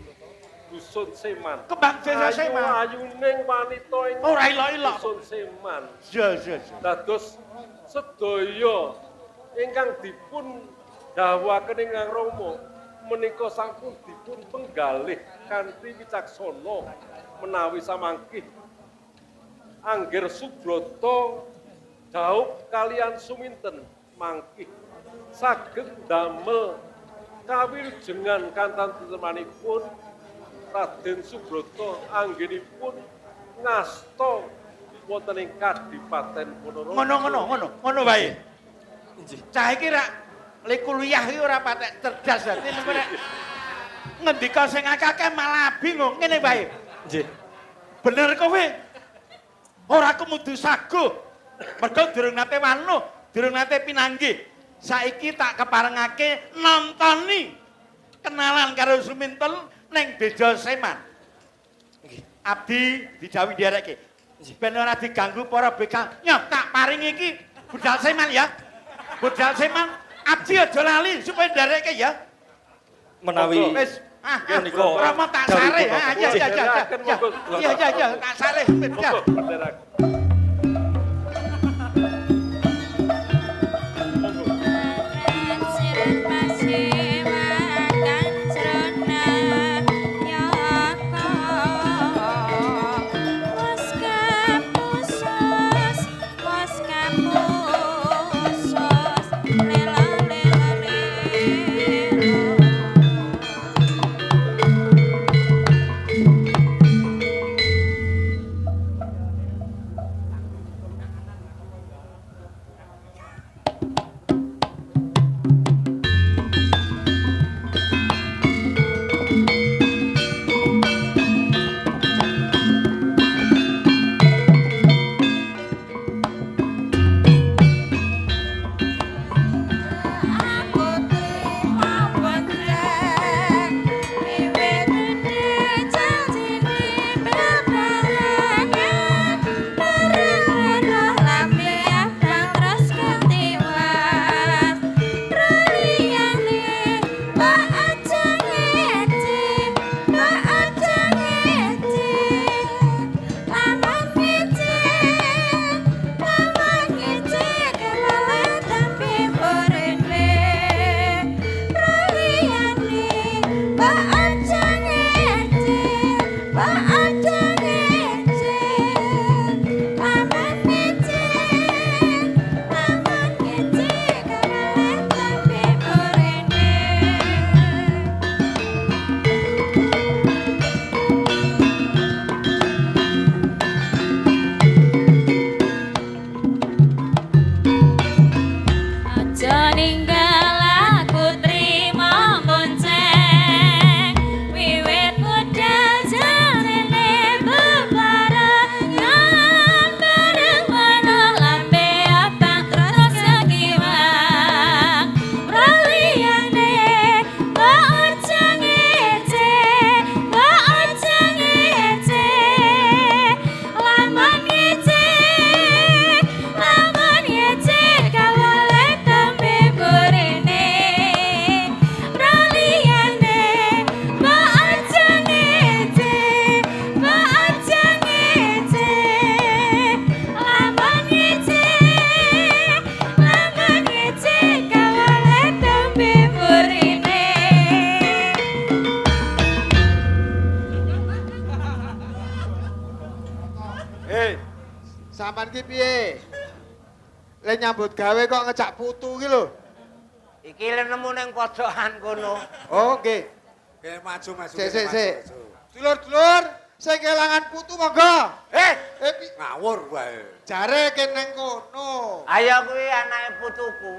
dusun Seman. Kembang desa Seman. Ayuning wanita ing ora ilok-ilok. Dusun Seman. Iya, iya, iya. Dados sedaya ingkang dipun dawuhaken ingkang Rama menika sampun dipun penggalih kanthi wicaksana menawi samangkih angger Subroto dhaup kalian Suminten mangkih saged damel kawilujengan kantantemanipun Raden Subroto anggenipun ngasta wonten ing Kadipaten Ponorogo. Ngono ngono ngono, ngono wae. Inggih. Cah iki rak le kuliah iki ora patek cerdas dadi nek ngendika sing akeh malah bingung ngene wae. Nggih. Bener kowe. Ora kumudu saguh. Mergo durung nate wanuh, durung nate pinanggih. Saiki tak keparengake nontoni kenalan karo Suminten ning Desa Seman. Nggih. Abdi dijawhi nderekke. Ben ora diganggu para begal. Nyoh tak paringi iki budal Seman ya. Budal Seman abdi aja lali supaya nderekke ya. Menawi wis menika Rama tak sare. Ah iya iya iya. Iya iya iya tak sare. Monggo benderaken. Lela lela lela. Sampeyan ki piye? Le nyambut gawe kok ngejak putu ki lho. Iki le nemu ning pojokan kono. Oh, nggih. Oke, maju maju. Sik sik sik. Dulur-dulur, sing kelangan putu monggo. Ngawur wae. Jare kene nang kono. Ayo kuwi anake putuku.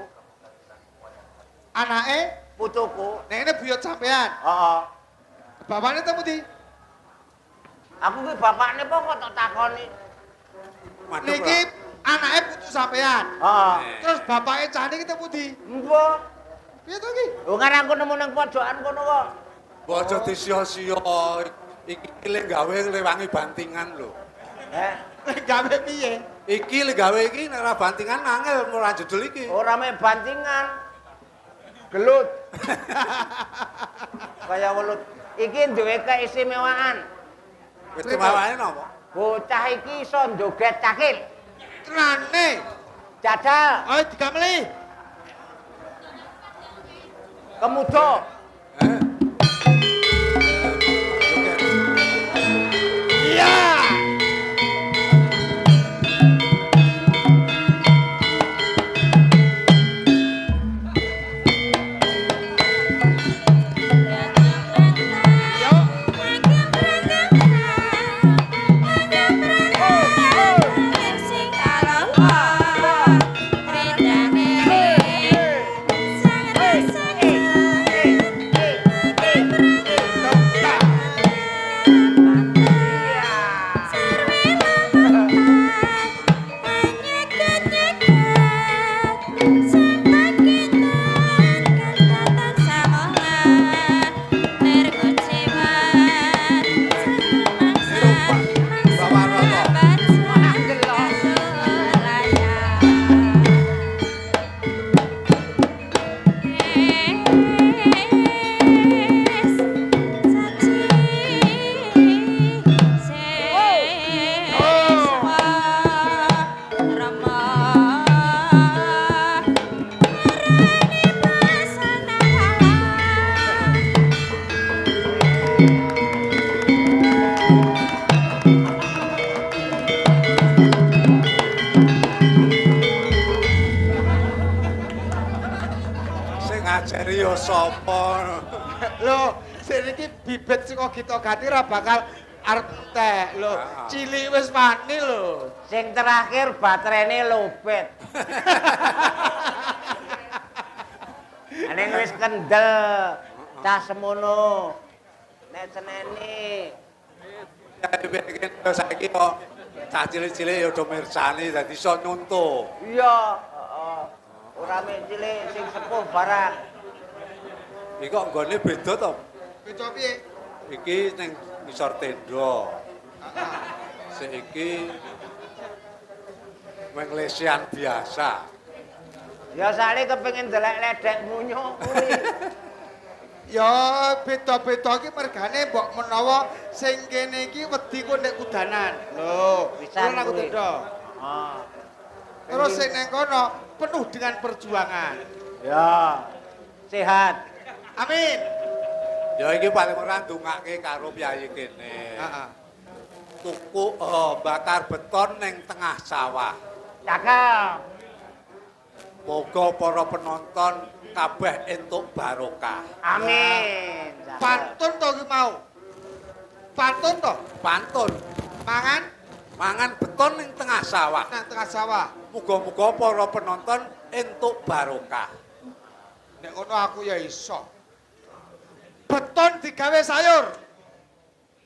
Anake putuku. Nek ngene buyut sampean. Heeh. Bapakne temu ndi? Aku kuwi bapakne po kok tak takoni. Niki anake putu sampean. Heeh. Terus bapake cah niki temu ndi? Mbok. Piye to iki? Wong aku nemu nang pojokan kono kok. Mbok aja disia-sia. Iki le gawe nglewangi bantingan lho. Heh, gawe piye? Iki le gawe iki nek ora bantingan angel ora jedul iki. Ora mek bantingan. Gelut. Kaya welut. Iki duwe keistimewaan. Keistimewaane napa? Bocah iki iso njoget cakil. Tenane. Jajal. Ayo digameli. Kemudo. Iya. Gati ra bakal arep entek lho. Cilik wis wani lho. Sing terakhir baterene lobet. Ning wis kendel cah semono. Nek seneni. Saiki kok cah cilik-cilik ya do mirsani dadi iso nyonto. Iya, heeh. Ora mek cilik sing sepuh barang. Iki kok nggone beda to? Beda piye? Iki ning ngisor tenda. Sik iki menglesian biasa. Ya sale kepengin delek ledek munyo kuwi. Ya beda-beda iki mergane mbok menawa sing kene iki wedi ku nek kudanan. Lho, pisan aku tenda. Heeh. Terus sing nang kono penuh dengan perjuangan. Ya. Sehat. Amin. Ya iki paling ora ndongake karo piyayi kene. Heeh. Tuku bakar beton ning tengah sawah. Cakep. Moga para penonton kabeh entuk barokah. Amin. Pantun to ki mau. Pantun to? Pantun. Mangan? Mangan beton ning tengah sawah. Nang tengah sawah. Muga-muga para penonton entuk barokah. Nek ngono aku ya iso. Beton digawe sayur.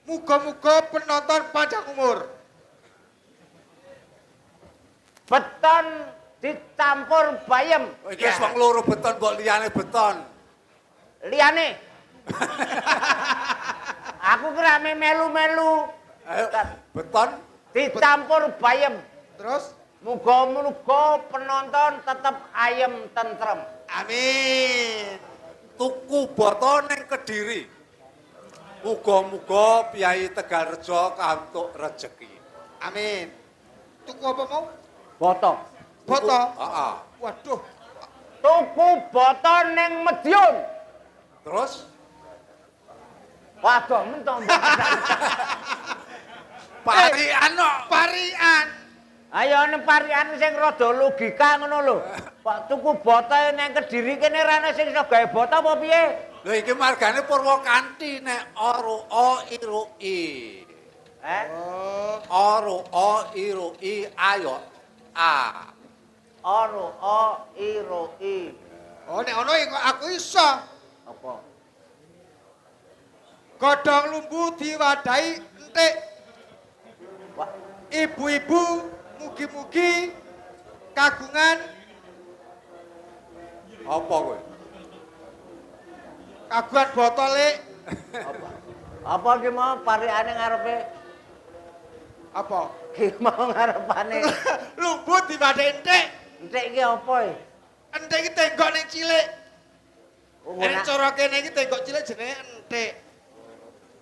Muga-muga penonton panjang umur. Beton dicampur bayem. Iki wis wong loro beton mbok liyane beton. Liyane. Aku kira melu-melu. Ayo beton dicampur bayem. Terus muga-muga penonton tetep ayem tentrem. Amin. Tuku boto ning Kediri. Muga-muga piyayi Tegalrejo kantuk rejeki. Amin. Tuku apa mau? Boto. Boto? Heeh. Waduh. Tuku boto ning Madiun. Terus? Waduh, mentong. Parian kok. Parian. Ayo nang parikan sing rada logika ngono lho. Pak tuku boto nang Kediri kene ra ana sing iso gawe boto apa piye? Lho iki margane Purwokanti nek oro o iru i. Eh? Oro o iru i ayo a. Oro o iru i. Oh nek ono kok aku iso. Apa? Godhong lumbu diwadahi entik. Ibu-ibu mugi-mugi kagungan apa kowe? Kagungan botole. Apa? Apa ki mau parikane ngarepe? Apa? Ki mau ngarepane. Lumbu diwadahi entik. Entik ki apa e? Entik ki tenggok ning cilik. Oh, Nek cara kene iki tenggok cilik jenenge entik.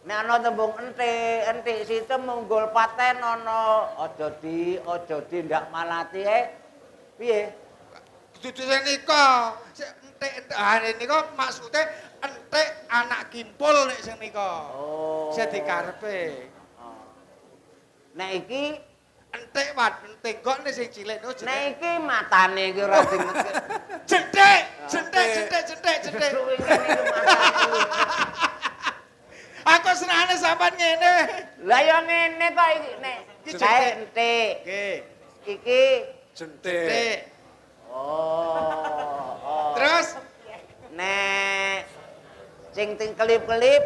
Nek ana tembung entik, entik sitem munggul paten ana aja di ndak malati piye? Dudu sing nika, sing entik-entik ah nika maksude entik anak kimpul nek sing nika. Oh. Sing dikarepe. Oh. Nek iki entik wat tenggok nek sing cilik niku jenenge. Nek iki matane iki ora sing jentik, jentik, jentik, jentik, jentik. Aku senengane sampean ngene. Lah ya ngene kok iki nek kae entik. Nggih. Iki jentik. Oh, oh. Terus nek sing ting kelip-kelip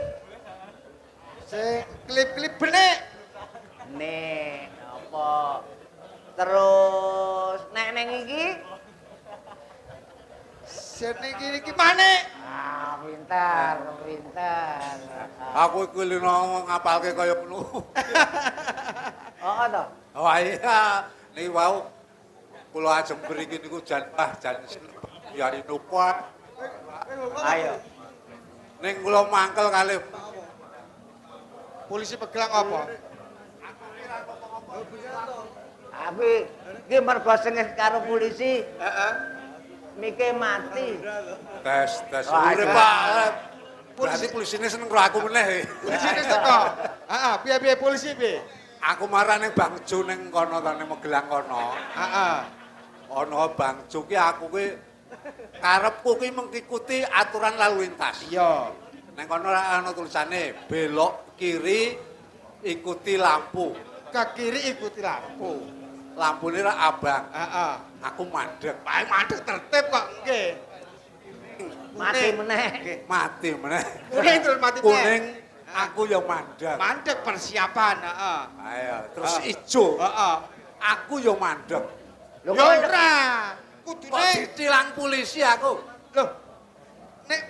sing kelip-kelip benik. Nek apa? Terus nek neng iki sing iki manik. Ah, pintar, pintar. Aku iku lino ngapalke kaya ngono. Oh, to. Oh iya, niki wau kula ajeng mriki niku jan ah jan yai nupa. Ayo. Ning kula mangkel kalih polisi pegelang apa? Tapi iki mergo sengit karo polisi. Heeh. Mike mati. Tes tes urip Pak. Polisi polisine seneng karo aku meneh. Polisine teko. Heeh, piye-piye polisi piye? Aku marah ning Bangjo ning kono ta ning Magelang kono. Heeh. Ana Bangjo ki aku ki karepku ki mengikuti aturan lalu lintas. Iya. Ning kono ana tulisane belok kiri ikuti lampu. Ke kiri ikuti lampu. Lampune ra abang. Heeh. Aku mandek. Pae mandek tertib kok nggih. Mati meneh. Mati meneh. Kuning terus mati meneh. Kuning aku ya mandek. Mandek persiapan, heeh. Ayo, terus ijo. Heeh. Aku ya mandek. Ya ora. Kudune ditilang polisi aku. Loh. Nek